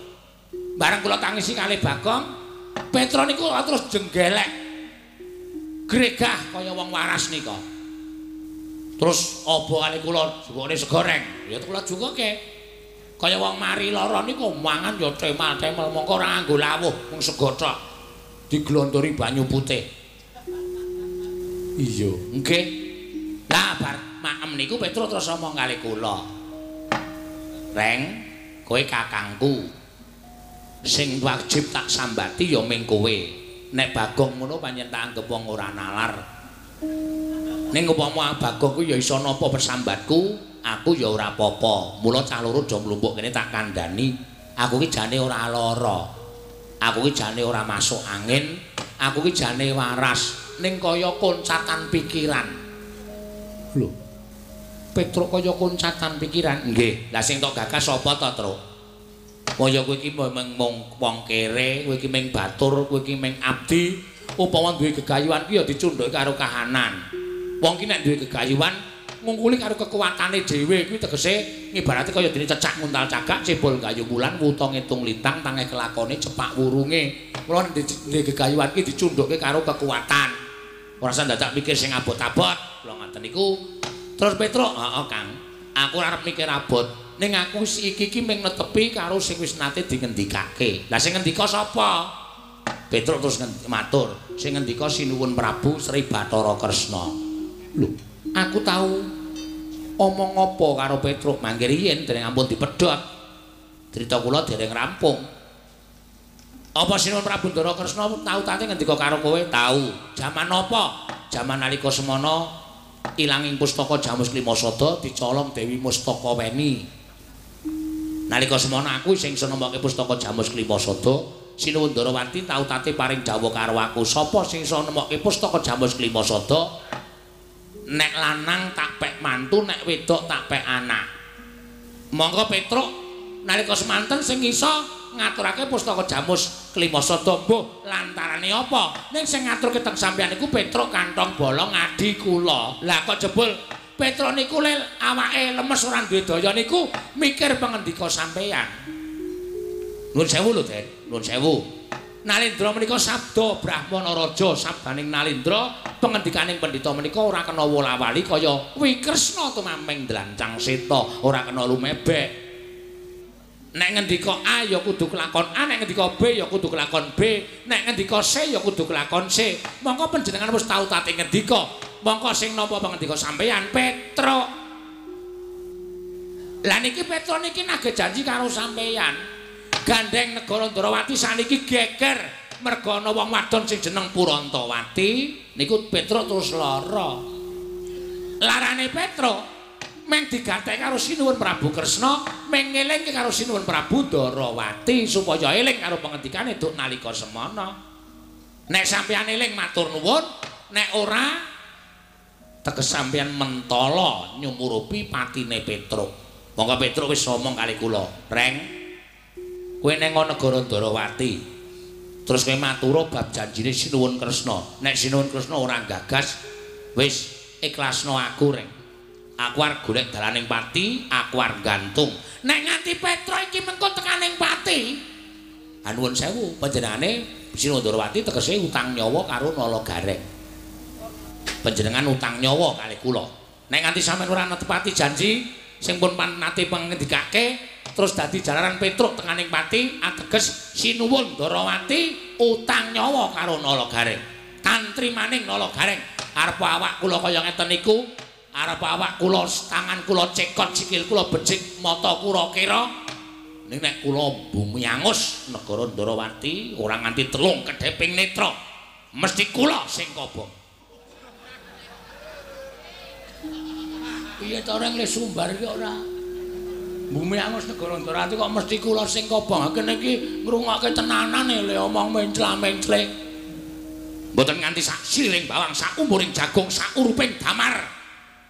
Bareng kula tangisi kalih Bagong, Petruk niku terus jenggelek. Gregah kaya wong waras nika. Terus obo kalih kula jukune segoreng. Ya kula jukuke. Kaya wong mari lara niku mangan ya temal-temel mongko ora nganggo lawuh mung sego tok. Diglondori banyu putih. Iya, nggih. Lah bar maem niku Petruk terus omong kali kula. Reng, kowe kakangku. Sing wajib tak sambati ya ming kowe. Nek Bagong ngono pancen tak anggep wong ora nalar. Ning upama Bagong kuwi ya iso napa persambatku, aku ya ora apa-apa. Mula cah loro do mlumpuk kene tak kandhani. Aku ki jane ora lara. Aku ki jane ora masuk angin. Aku ki jane waras. Ning kaya koncatan pikiran. Lho. Petruk kaya koncatan pikiran. Nggih. Lah sing tok gagas sapa to, Truk? Kaya kowe iki mung wong kere, kowe iki mung batur, kowe iki mung abdi. Upama duwe gegayuhan ki ya dicundhake karo kahanan. Wong ki nek duwe gegayuhan ngungkuli karo kekuatane dhewe kuwi tegese ngibarate kaya dene cecak nguntal cagak cebol gayu wulan wuta ngitung lintang tangeh kelakone cepak wurunge. Mula nek gegayuhan ki dicundhuke karo kekuatan. Ora usah dadak mikir sing abot-abot. Kula ngoten niku. Terus Petruk, heeh Kang. Aku ora arep mikir abot. Ning aku iki iki mung netepi karo sing wis nate dingendikake. Lah sing ngendika sapa? Petruk terus matur, sing ngendika Sinuwun Prabu Sri Bathara Kresna. Lho, aku tau omong apa karo Petruk mangke riyin dereng ampun dipedhot. Crita kula dereng rampung. Apa Sinuwun Prabu Ndara Kresna tau tate ngendika karo kowe? Tau. Jaman apa? Jaman nalika semana ilanging pustaka Jamus Klimasada dicolong Dewi Mustaka Weni. Nalika semana aku sing iso nemokke pustaka Jamus Klimasada, Sinuwun Ndarawati tau tate paring dawuh karo aku, sapa sing iso nemokke pustaka Jamus Klimasada? Nek lanang tak pek mantu, nek wedok tak pek anak. Monggo Petruk nalika semanten sing iso ngaturake pustaka Jamus Klimasada mbuh lantarane apa? Ning sing ngaturke teng sampeyan niku Petruk kantong bolong adi kula. Lah kok jebul Petruk niku lel awake lemes ora duwe daya niku mikir pangendika sampeyan. Nuwun sewu lho, Den. Nuwun sewu. Nalendra menika sabda Brahmana Raja, sabdaning Nalendra pangendikaning pendhita menika ora kena wola-wali kaya Wikresna tumameng dlancang seta, ora kena lumebek. Nek ngendika A ya kudu kelakon A, nek ngendika B ya kudu kelakon B, nek ngendika C ya kudu kelakon C. Mongko panjenengan wis tau tate ngendika, mongko sing napa pangendika sampeyan Petruk. Lah niki Petruk niki nagih janji karo sampeyan. Gandeng negara Ndarawati saniki geger merga ana wong wadon sing jeneng Purantawati niku Petruk terus lara. Larane Petruk meng digathek karo Sinuwun Prabu Kresna, meng ngelingke karo Sinuwun Prabu Ndarawati supaya eling karo pangendikane duk nalika semana. Nek sampeyan eling matur nuwun, nek ora teges sampeyan mentala nyumurupi patine Petruk. Monggo Petruk wis omong kali kula, "Reng, kowe neng negara Ndarawati. Terus kowe matur bab janjine Sinuwun Kresna. Nek Sinuwun Kresna ora gagas, wis ikhlasno aku, Reng. Aku arep golek dalaning pati, aku arep gantung. Nek nganti Petruk iki mengko tekaning pati, anuwun sewu panjenengane Sinuwun Ndarawati tegese utang nyawa karo Nala Gareng. Panjenengan utang nyawa kalih kula. Nek nganti sampeyan ora netepati janji sing pun nate pangendikake, terus dadi jalaran Petruk tekaning pati, ateges Sinuwun Ndarawati utang nyawa karo Nala Gareng. Tantri maning Nala Gareng. Arep awak kula kaya ngeten niku, arep awak kula tangan kula cekot, sikil kula becik, mata kula kira. Ning nek kula bumi angus negara Ndarawati ora nganti telung kedheping netra, mesti kula sing kobong. Piye to reng le sumbar iki ora? Bumi angus negara Ndarawati kok mesti kula sing kobong. Kene iki ngrungokke tenanan le omong mencla-mencle. Mboten nganti sak siring bawang, sak umuring jagung, sak uruping damar.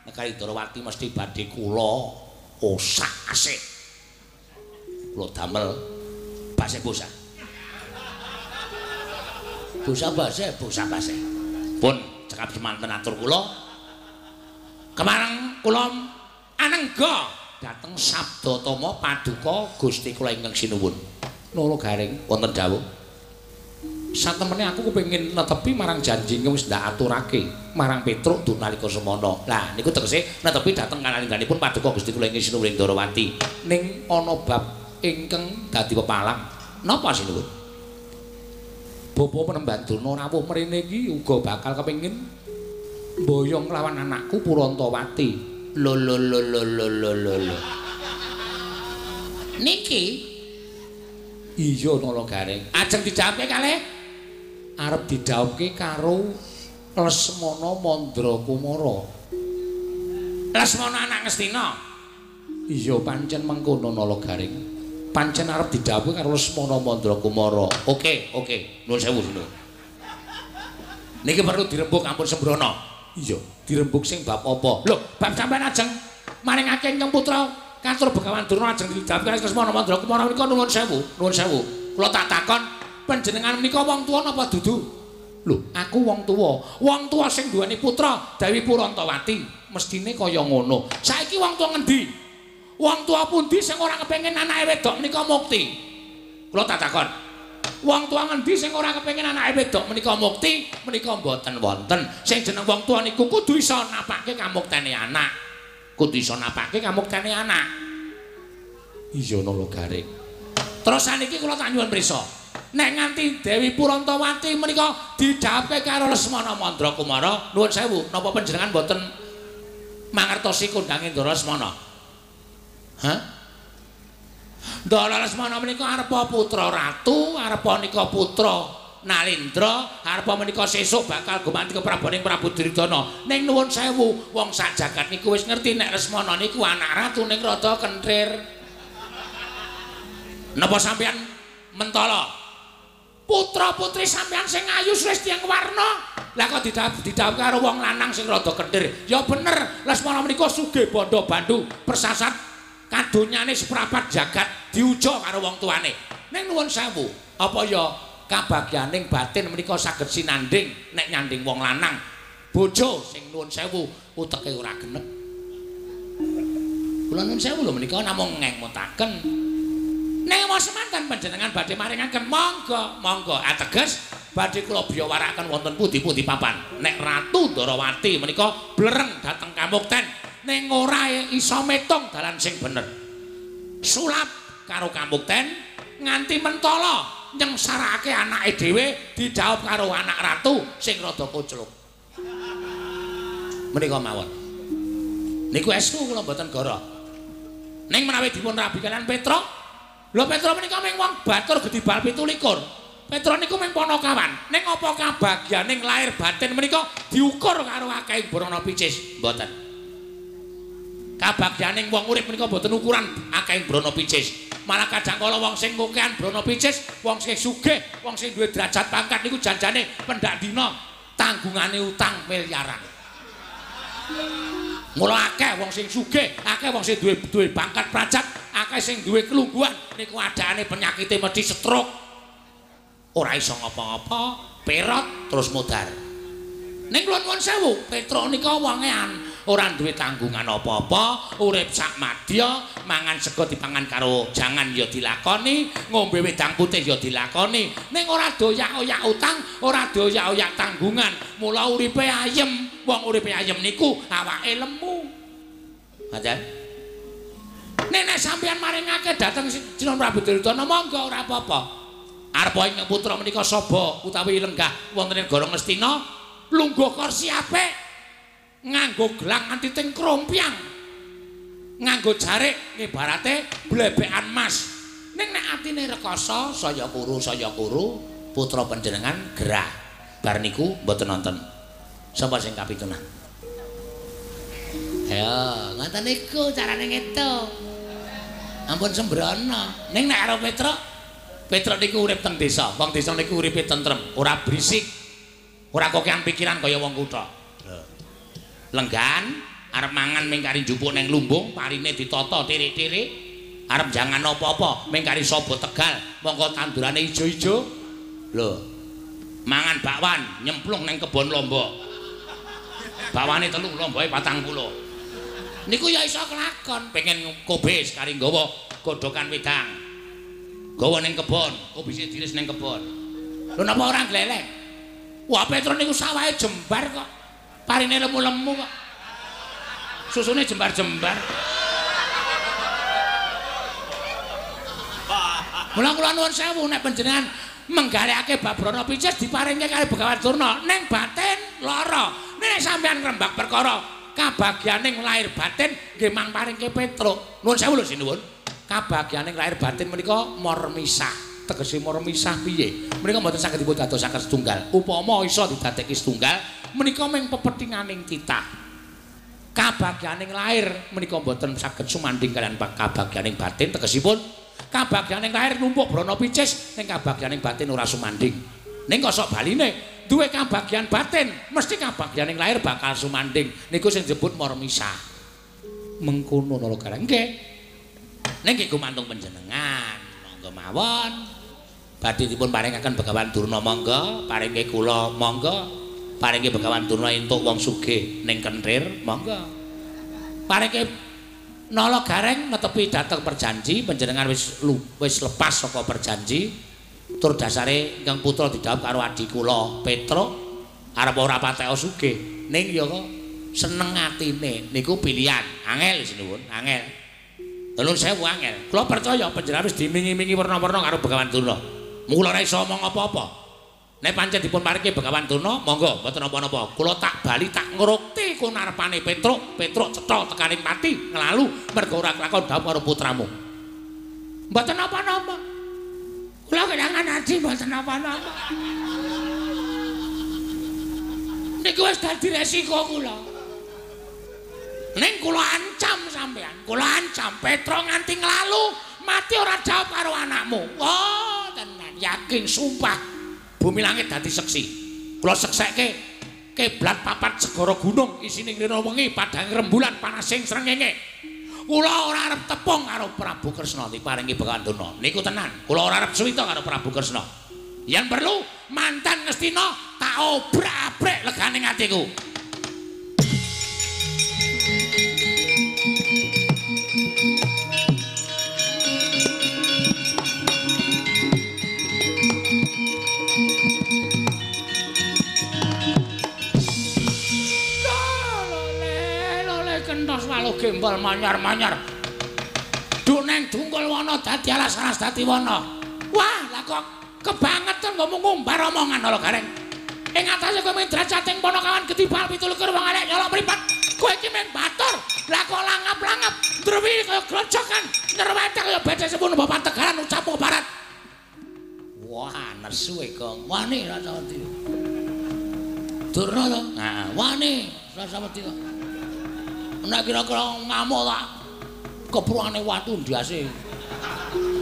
Negari Ndarawati mesti badhe kula osak-asik. Kula damel base bosah. Bosah base, bosah base. Pun cekap semanten atur kula. Kemareng kula anengga dhateng sabda tama paduka Gusti kula ingkang sinuwun. Nala Gareng wonten dawuh. Satemene aku kepengin netepi marang janji ingkang wis ndak aturake marang Petruk duk nalika semana. Lah niku tegese netepi dhateng kalangganipun paduka Gusti kula ingkang sinuwun Ndarawati. Ning ana bab ingkang dadi pepalang. Napa sinuwun? Bapa Penemban Durna rawuh mrene iki uga bakal kepengin mboyong lawan anakku Purantawati. Lho lho lho lho lho lho lho. Niki iya Nala Gareng. Ajeng dijawabke kalih arep didhawuhke karo Lesmana Mandra Kumara. Lesmana anak Ngastina. Iya pancen mengkono Nala Gareng. Pancen arep didhawuhke karo Lesmana Mandra Kumara. Oke, oke. Nuwun sewu, nuwun. Niki perlu dirembug ampun sembrono. Iya, dirembug sing bab apa? Lho, bab sampeyan ajeng maringake ingkang putra katur Begawan Durna ajeng didhawuhke Lesmana Mandra Kumara menika nuwun sewu, nuwun sewu. Kula tak takon panjenengan menika wong tuwa napa dudu? Lho, aku wong tuwa. Wong tuwa sing duweni putra Dewi Purantawati, mestine kaya ngono. Saiki wong tuwa ngendi? Wong tuwa pundi sing ora kepengin anake wedok menika mukti? Kula tak takon. Wong tuwa ngendi sing ora kepengin anake wedok menika mukti? Menika mboten wonten. Sing jeneng wong tuwa niku kudu iso napake kamuktene anak. Kudu iso napake kamuktene anak. Iya Nala Gareng. Terus saniki kula tak nyuwun prisa. Nek nganti Dewi Purantawati menika didhawuhke karo Lesmana Mandra Kumara, nuwun sewu, napa panjenengan boten mangertosi kondange Ndara Lesmana? Hah? Ndara Lesmana menika arepa putra ratu, arepa nika putra Nalindra, arepa menika sesuk bakal gumanti kepraboning Prabu Duryudana. Ning nuwun sewu, wong sak jagat niku wis ngerti nek Lesmana niku anak ratu ning rada kenthir. Napa sampeyan mentala? Putra-putri sampeyan sing ayu wis tiyang warna. Lah kok didhawuh karo wong lanang sing rada kenthir? Ya bener, Lesmana menika sugih bandha bandu, persasat kadonyane seprapat jagat diuja karo wong tuane. Ning nuwun sewu, apa ya kabagyaning batin menika saged sinanding nek nyanding wong lanang bojo sing nuwun sewu uteke ora genep. Kula nuwun sewu lho menika namung ngemutaken. Nek wong semanten panjenengan badhe maringaken monggo, monggo. Ateges badhe kula biyawarakaken wonten pundi-pundi papan. Nek Ratu Ndarawati menika blereng dhateng kamukten ning ora iso metung dalan sing bener. Sulap karo kamukten nganti mentala nyengsarake anake dhewe dijawab karo anak ratu sing rada kocluk. Menika mawon. Niku estu kula mboten goro. Ning menawi dipun rabi kalian Petruk, lho Petruk menika mung wong batur gedhi bal 27. Petruk niku mung panakawan. Ning apa kabagyaning lahir batin menika diukur karo akeh brana picis? Mboten. Kabagyaning wong urip menika mboten ukuran akeh brana picis. Malah kadang kala wong sing kokean brana picis, wong sing sugih, wong sing duwe derajat pangkat niku janjane pendak dina tanggungane utang miliaran. Mula akeh wong sing sugih, akeh wong sing duwe pangkat prajat, akeh sing duwe kelungguhan niku adane penyakite mesti stroke. Ora iso ngapa-ngapa, perot terus modar. Ning kula nuwun sewu, Petruk nika wonge ora duwe tanggungan apa-apa, urip sak madya, mangan sego dipangan karo jangan ya dilakoni, ngombe wedang putih ya dilakoni. Ning ora doyak-oyak utang, ora doyak-oyak tanggungan. Mula uripe ayem. Wong uripe ayem niku awake lemu. Ngoten. Nek nek sampeyan maringake dhateng Sinuwun Prabu Duryudana monggo ora apa-apa. Arepa ing putra menika saba utawi lenggah wonten ing negara Ngastina, lungguh kursi apik, nganggo gelang nganti teng krompyang, nganggo jarik ngibarate blebekan mas. Ning nek atine rekoso saya kuru putra panjenengan gerah. Bar niku mboten nonton. Sapa sing kapitunan? Ayo, ngoten niku carane ngetung. Ampun sembrono. Ning nek karo Petruk, Petruk niku urip teng desa. Wong desa niku uripe tentrem, ora berisik. Ora kokean pikiran kaya wong kutha. Lenggan arep mangan ming kari njupuk neng lumbung, parine ditata tirik-tirik. Arep jangan apa-apa ming kari saba Tegal, mongko tandurane ijo-ijo. Lho. Mangan bakwan nyemplung neng kebon lombok. Bakwane 3, lomboke 40. Niku ya iso kelakon, pengen kobis kari nggawa godhokan wedang. Gawa ning kebon, kobise diris ning kebon. Lho napa ora gleleng? Wah, Petruk niku sawahe jembar kok. Parine lemu-lemu kok. Susune jembar-jembar. Mula kula nuwun sewu nek panjenengan menggarekake bab brana picis diparingke karo Begawan Durna ning batin lara. Nek sampeyan ngrembak perkara kabagyaning lahir batin nggih mang paringke Petruk. Nuwun sewu lho sinuwun. Kabagyaning lahir batin menika mormisah. Tegese mormisah piye? Menika mboten saged dipun dadosaken setunggal. Upama iso didadekke setunggal menika mung pepethinganing titah. Kabagyaning lahir menika mboten saged sumandhing kaliyan kabagyaning batin. Tegesipun kabagyaning lahir numpuk brana picis ning kabagyaning batin ora sumandhing. Ning kosok baline duwe kabagyan batin mesti kabagyaning lahir bakal sumandhing. Niku sing disebut mormisah. Mengkono Nala Gareng. Nggih. Ning nggih gumantung panjenengan. Monggo mawon. Badhe dipun paringaken Begawan Durna monggo, paringke kula monggo. Paringke Begawan Durna entuk wong sugih ning kenthir monggo. Paringke Nala Gareng netepi dhateng perjanji panjenengan wis lepas saka perjanji tur dasare ingkang putra didhawuh karo adi kula Petruk arep ora patek sugih ning ya kok Seneng atine niku pilihan. Angel sinuwun, angel. Nuwun sewu angel. Kula percaya panjenengan wis dimingi-mingi werna-werna karo Begawan Durna. Mula ora iso omong apa-apa. Nek pancen dipun paringke Begawan Durna, monggo mboten napa-napa. Kula tak bali tak ngrukti kunarpane Petruk, Petruk cetha tekaning pati nglalu mergo ora kelakon dhawuh karo putramu. Mboten napa-napa. Kula kelangan adi mboten napa-napa. Niku wis dadi resiko kula. Ning kula ancam sampean, kula ancam Petruk nganti nglalu mati ora jawab karo anakmu. Oh, tenan yakin sumpah. Bumi langit dadi seksi. Kula seksekke kiblat papat segara gunung isine ngrina wengi padhang rembulan panasing srengenge. Kula ora arep tepung karo Prabu Kresna diparingi Begawan Durna. Niku tenan, kula ora arep suwita karo Prabu Kresna. Yen perlu mantan Ngastina tak obrak-abrik legane atiku. Kentos waluh gembol manyar-manyar. Duneng dungkul wana dadi alas-alas dadi wana. Wah, lah kok kebangetan ngomong ngumbar omongan ala Gareng. Ing atase kowe mung drajating Panakawan getibal 27 wong elek nyolok mripat. Kowe iki mung batur. Lah kok langap-langap ndrewi kaya grojokan, nyerwete kaya becek sepun bapak Tegalan ucapmu barat. Wah, nesu e Gong. Wani rasa wedi. Durna to? Nah, wani rasa wedi kok. Nek kira-kira ngamuk tak kepruane watu ndase.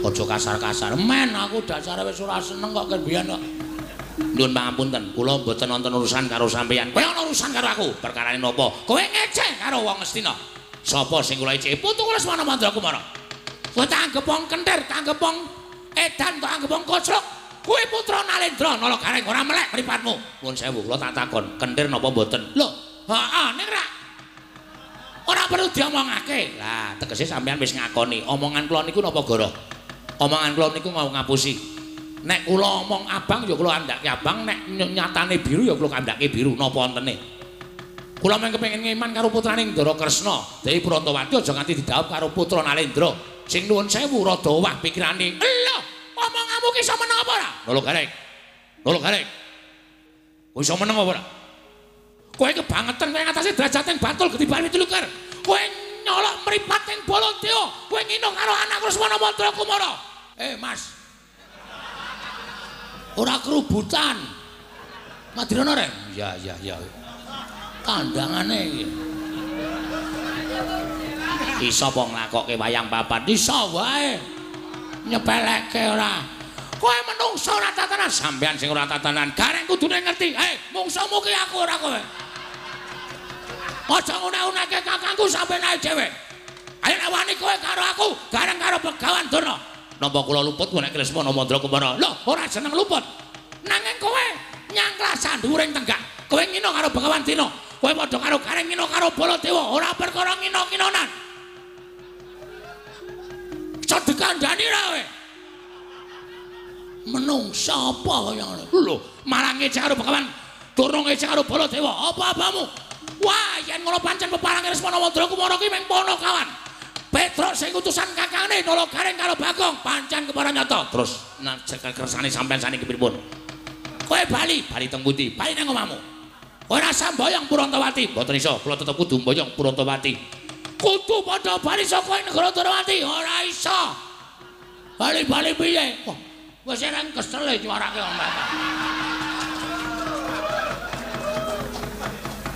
Aja kasar-kasar. Men aku dasare wis ora seneng kok ken biyen kok. Nyuwun pangapunten, kula mboten wonten urusan karo sampeyan. Kowe ana urusan karo aku. Perkarane napa? Kowe ngeceh karo wong Ngastina. Sapa sing kula eceh? Putu kula Lesmana Mandra Kumara. Kowe tak anggep wong kentir, tak anggep wong edan, tak anggep wong koclok. Kowe putra Nalendra Nala Gareng ora melek mripatmu. Nuwun sewu, kula tak takon, kentir napa mboten? Lho, heeh ning rak ora perlu diomongake. Lah, tegese sampean wis ngakoni omongan kula niku napa goro? Omongan kula niku mau ngapusi. Nek kula omong abang ya kula kandhake abang, nek nyatane biru ya kula kandhake biru, napa wontene? Kula mung kepengin ngeman karo putrane Ndara Kresna, Dewi Prantawati aja nganti didhawuh karo putra Nalendra. Sing nuwun sewu rada owah pikirane. Lho, omonganmu ki iso meneng apa ora? Nolo Gareng. Nolo Gareng. Kowe iso meneng apa ora? Kowe kebangetan kowe ngatasé drajating Bantul getibal 27. Kowe nyolok mripat ing Baladewa, kowe ngino karo anak Lesmana Mandra Kumara. Eh, Mas. Ora kerubutan. Madirana reng? Ya, ya, ya. Kandhangane iki. Iso apa nglakokke wayang papat? Iso wae. Nyepelekke ora. Kowe menungso ora tatanan, sampean sing ora tatanan. Gareng kudune ngerti. Hei, mungsuhmu ki aku ora kowe. Aja ngune-uneke kakangku sampeyan ae dhewe. Ayo nek wani kowe karo aku, gareng karo Begawan Durna. Napa kula luput nek Lesmana Mandra Kumara? Lho, ora jeneng luput. Nanging kowe nyangklah sandhuwuring tenggak. Kowe ngino karo Begawan Dina. Kowe padha karo Gareng ngino karo Baladewa, ora perkara ngino-nginonan. Iso dikandhani ra kowe? Menungsa apa kaya ngono? Lho, malah ngecek karo Begawan Durna, ngecek karo Baladewa. Apa-apamu? Wah, yen ngono pancen peparange Lesmana Mandra Kumara ki mung Panakawan. Petruk sing utusan kakangne Nala Gareng karo Bagong pancen kepara nyata. Terus nek kersane sampean saniki pripun? Kowe bali, bali teng pundi? Bali nang omahmu. Kowe ora samboyong Purantawati. Mboten iso, kula tetep kudu mboyong Purantawati. Kudu padha bali saka negara Dwarawati. Ora iso. Bali-bali piye? Wah, wis ereng kesel e nyuarake omah.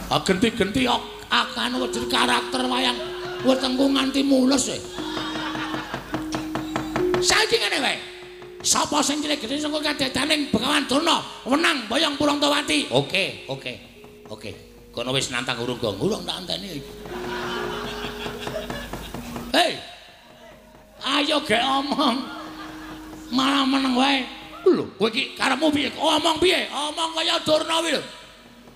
Ah genti-genti akan wujud karakter wayang wetengku nganti mulus e. Saiki ngene wae. Sapa sing cilik gedhe saka kadedaning Begawan Durna wenang mboyong Purantawati. Oke, oke. Oke. Kono wis nantang urung gong. Urung tak anteni. Hei. Ayo gek omong. Malah meneng wae. Lho, kowe iki karepmu piye? Omong piye? Omong kaya Durna kuwi lho.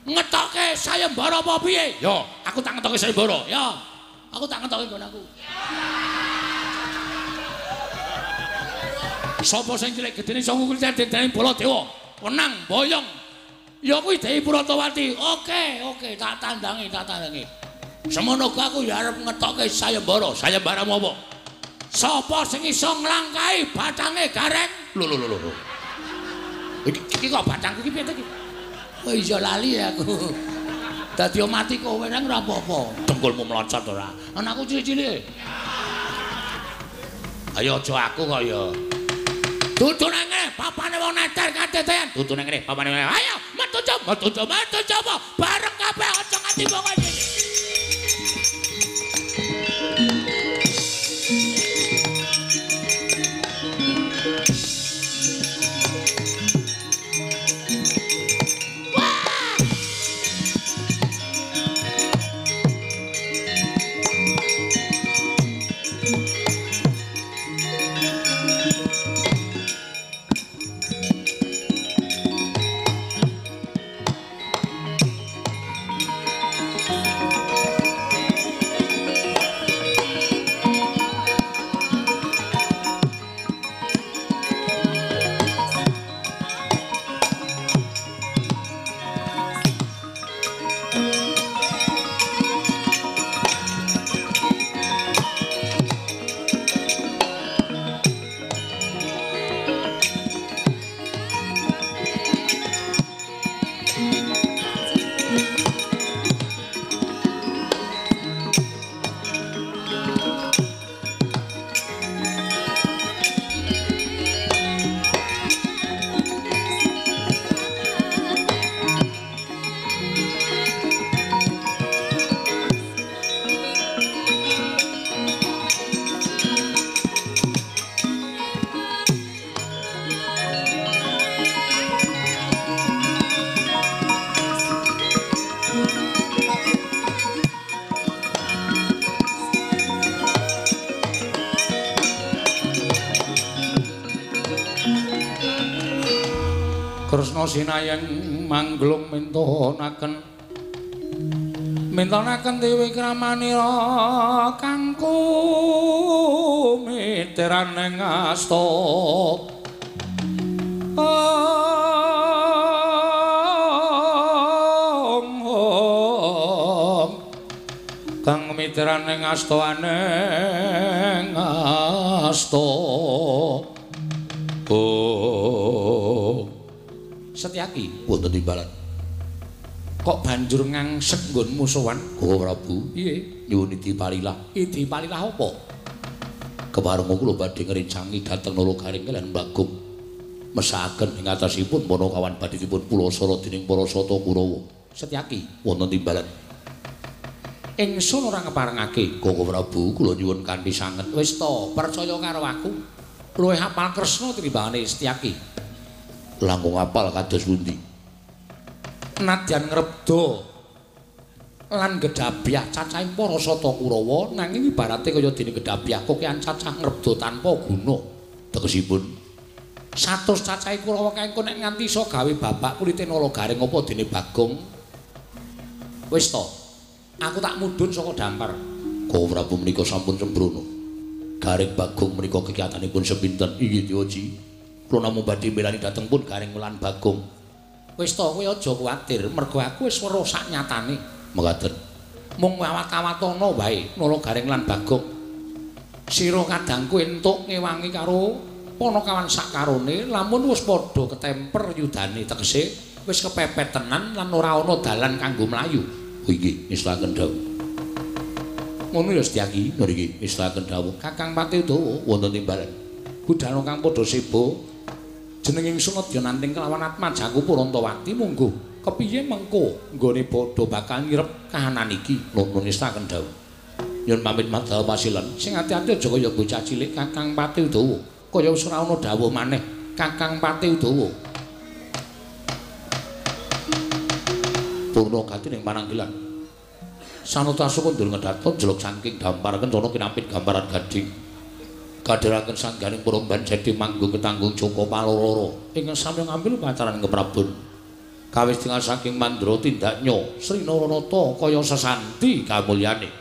Ngetoke sayembara apa piye? Yo, aku tak ngetoke sayembara. Yo. Aku tak ngetoke nggon aku. Sapa sing cilik gedene saka kuwi dadene Baladewa, wenang boyong Ya kuwi Dewi Puratawati. Oke, oke, tak tandangi, tak tandangi. Semono aku ya arep ngetokke sayembara. Sayembaramu apa? Sapa sing iso nglangkahi batange Gareng? Lho lho lho lho. Iki kok batangku iki piye to iki? Oh iya lali aku. Dadi mati kowe nang ora apa-apa. Dengkulmu mlocot ora. Anakku cilik-cilik. Ayo aja aku kok ya. Dudu nang ngene, papane wong neter katetean. Dudu nang ngene, papane. Ayo, metu coba, metu coba, metu coba. Bareng kabeh aja nganti wong iki. Kresna sinayeng mangglung mintonaken mintonaken dewi kramanira kangku miteraning asta. Om om kang miteraning asta aneng asta. Oh Setyaki wonten timbalan. Kok banjur ngangsek nggonmu sowan? Oh Prabu, piye? Nyuwun idi palilah. Idi palilah apa? Kepareng kula badhe ngrencangi dhateng Nala Garing lan Bagong. Mesakaken ing atasipun Panakawan badhipun pulasara dening para sata Kurawa. Setyaki wonten timbalan. Ingsun ora ngeparengake. Koko Prabu, kula nyuwun kanthi sanget. Wis to, percaya karo aku. Luwih hafal Kresna tinimbangane Setyaki. Langkung apal kados pundi? Nadyan ngrebda lan gedhabyah cacahing para sata Kurawa nanging ibarate kaya dene gedhabyah kokean cacah ngrebda tanpa guna. Tegesipun 100 cacahe Kurawa kae engko nek nganti iso gawe babak kulite Nala Garing apa dene Bagong. Wis to, aku tak mudhun saka dampar. Koko Prabu menika sampun sembrono. Garing Bagong menika kegiatanipun sepinten? Inggih Dewaji. Kula namung badhe mbelani dhateng pun Garing lan Bagong. Wis to, kowe aja kuwatir, mergo aku wis weruh sak nyatane. Mekaten. Mung awat-awatana wae Nala Garing lan Bagong. Sira kadangku entuk ngewangi karo Panakawan sakarone, lamun wis padha ketemper yudane, tegese wis kepepet tenan lan ora ana dalan kanggo mlayu. Oh inggih, ngestakaken dawuh. Ngono ya Setyaki, nggih, ngestakaken dawuh. Kakang Pati Udawa wonten timbalan. Budhana kang padha seba. Jeneng ingsun adya nanting kelawan atmajaku Purantawati mungguh. Kepiye mengko nggone padha bakal ngirep kahanan iki? Nuwun ngestakaken dawuh. Nyuwun pamit madal pasilen. Sing ati-ati aja kaya bocah cilik Kakang Pati Udawa. Kaya wis ora ana dawuh maneh Kakang Pati Udawa. Purna gati ning pananggilan. Sanata sukundul ngedhaton jeluk saking dampar kencana kinampit gambaran gading. Kadheraken sangganing puromban jedi manggung ketanggung Joko Paloro ingkang sami ngambil pacaran keprabon. Kawis tinggal saking mandra tindaknya Sri Naranata kaya sesanti kamulyane.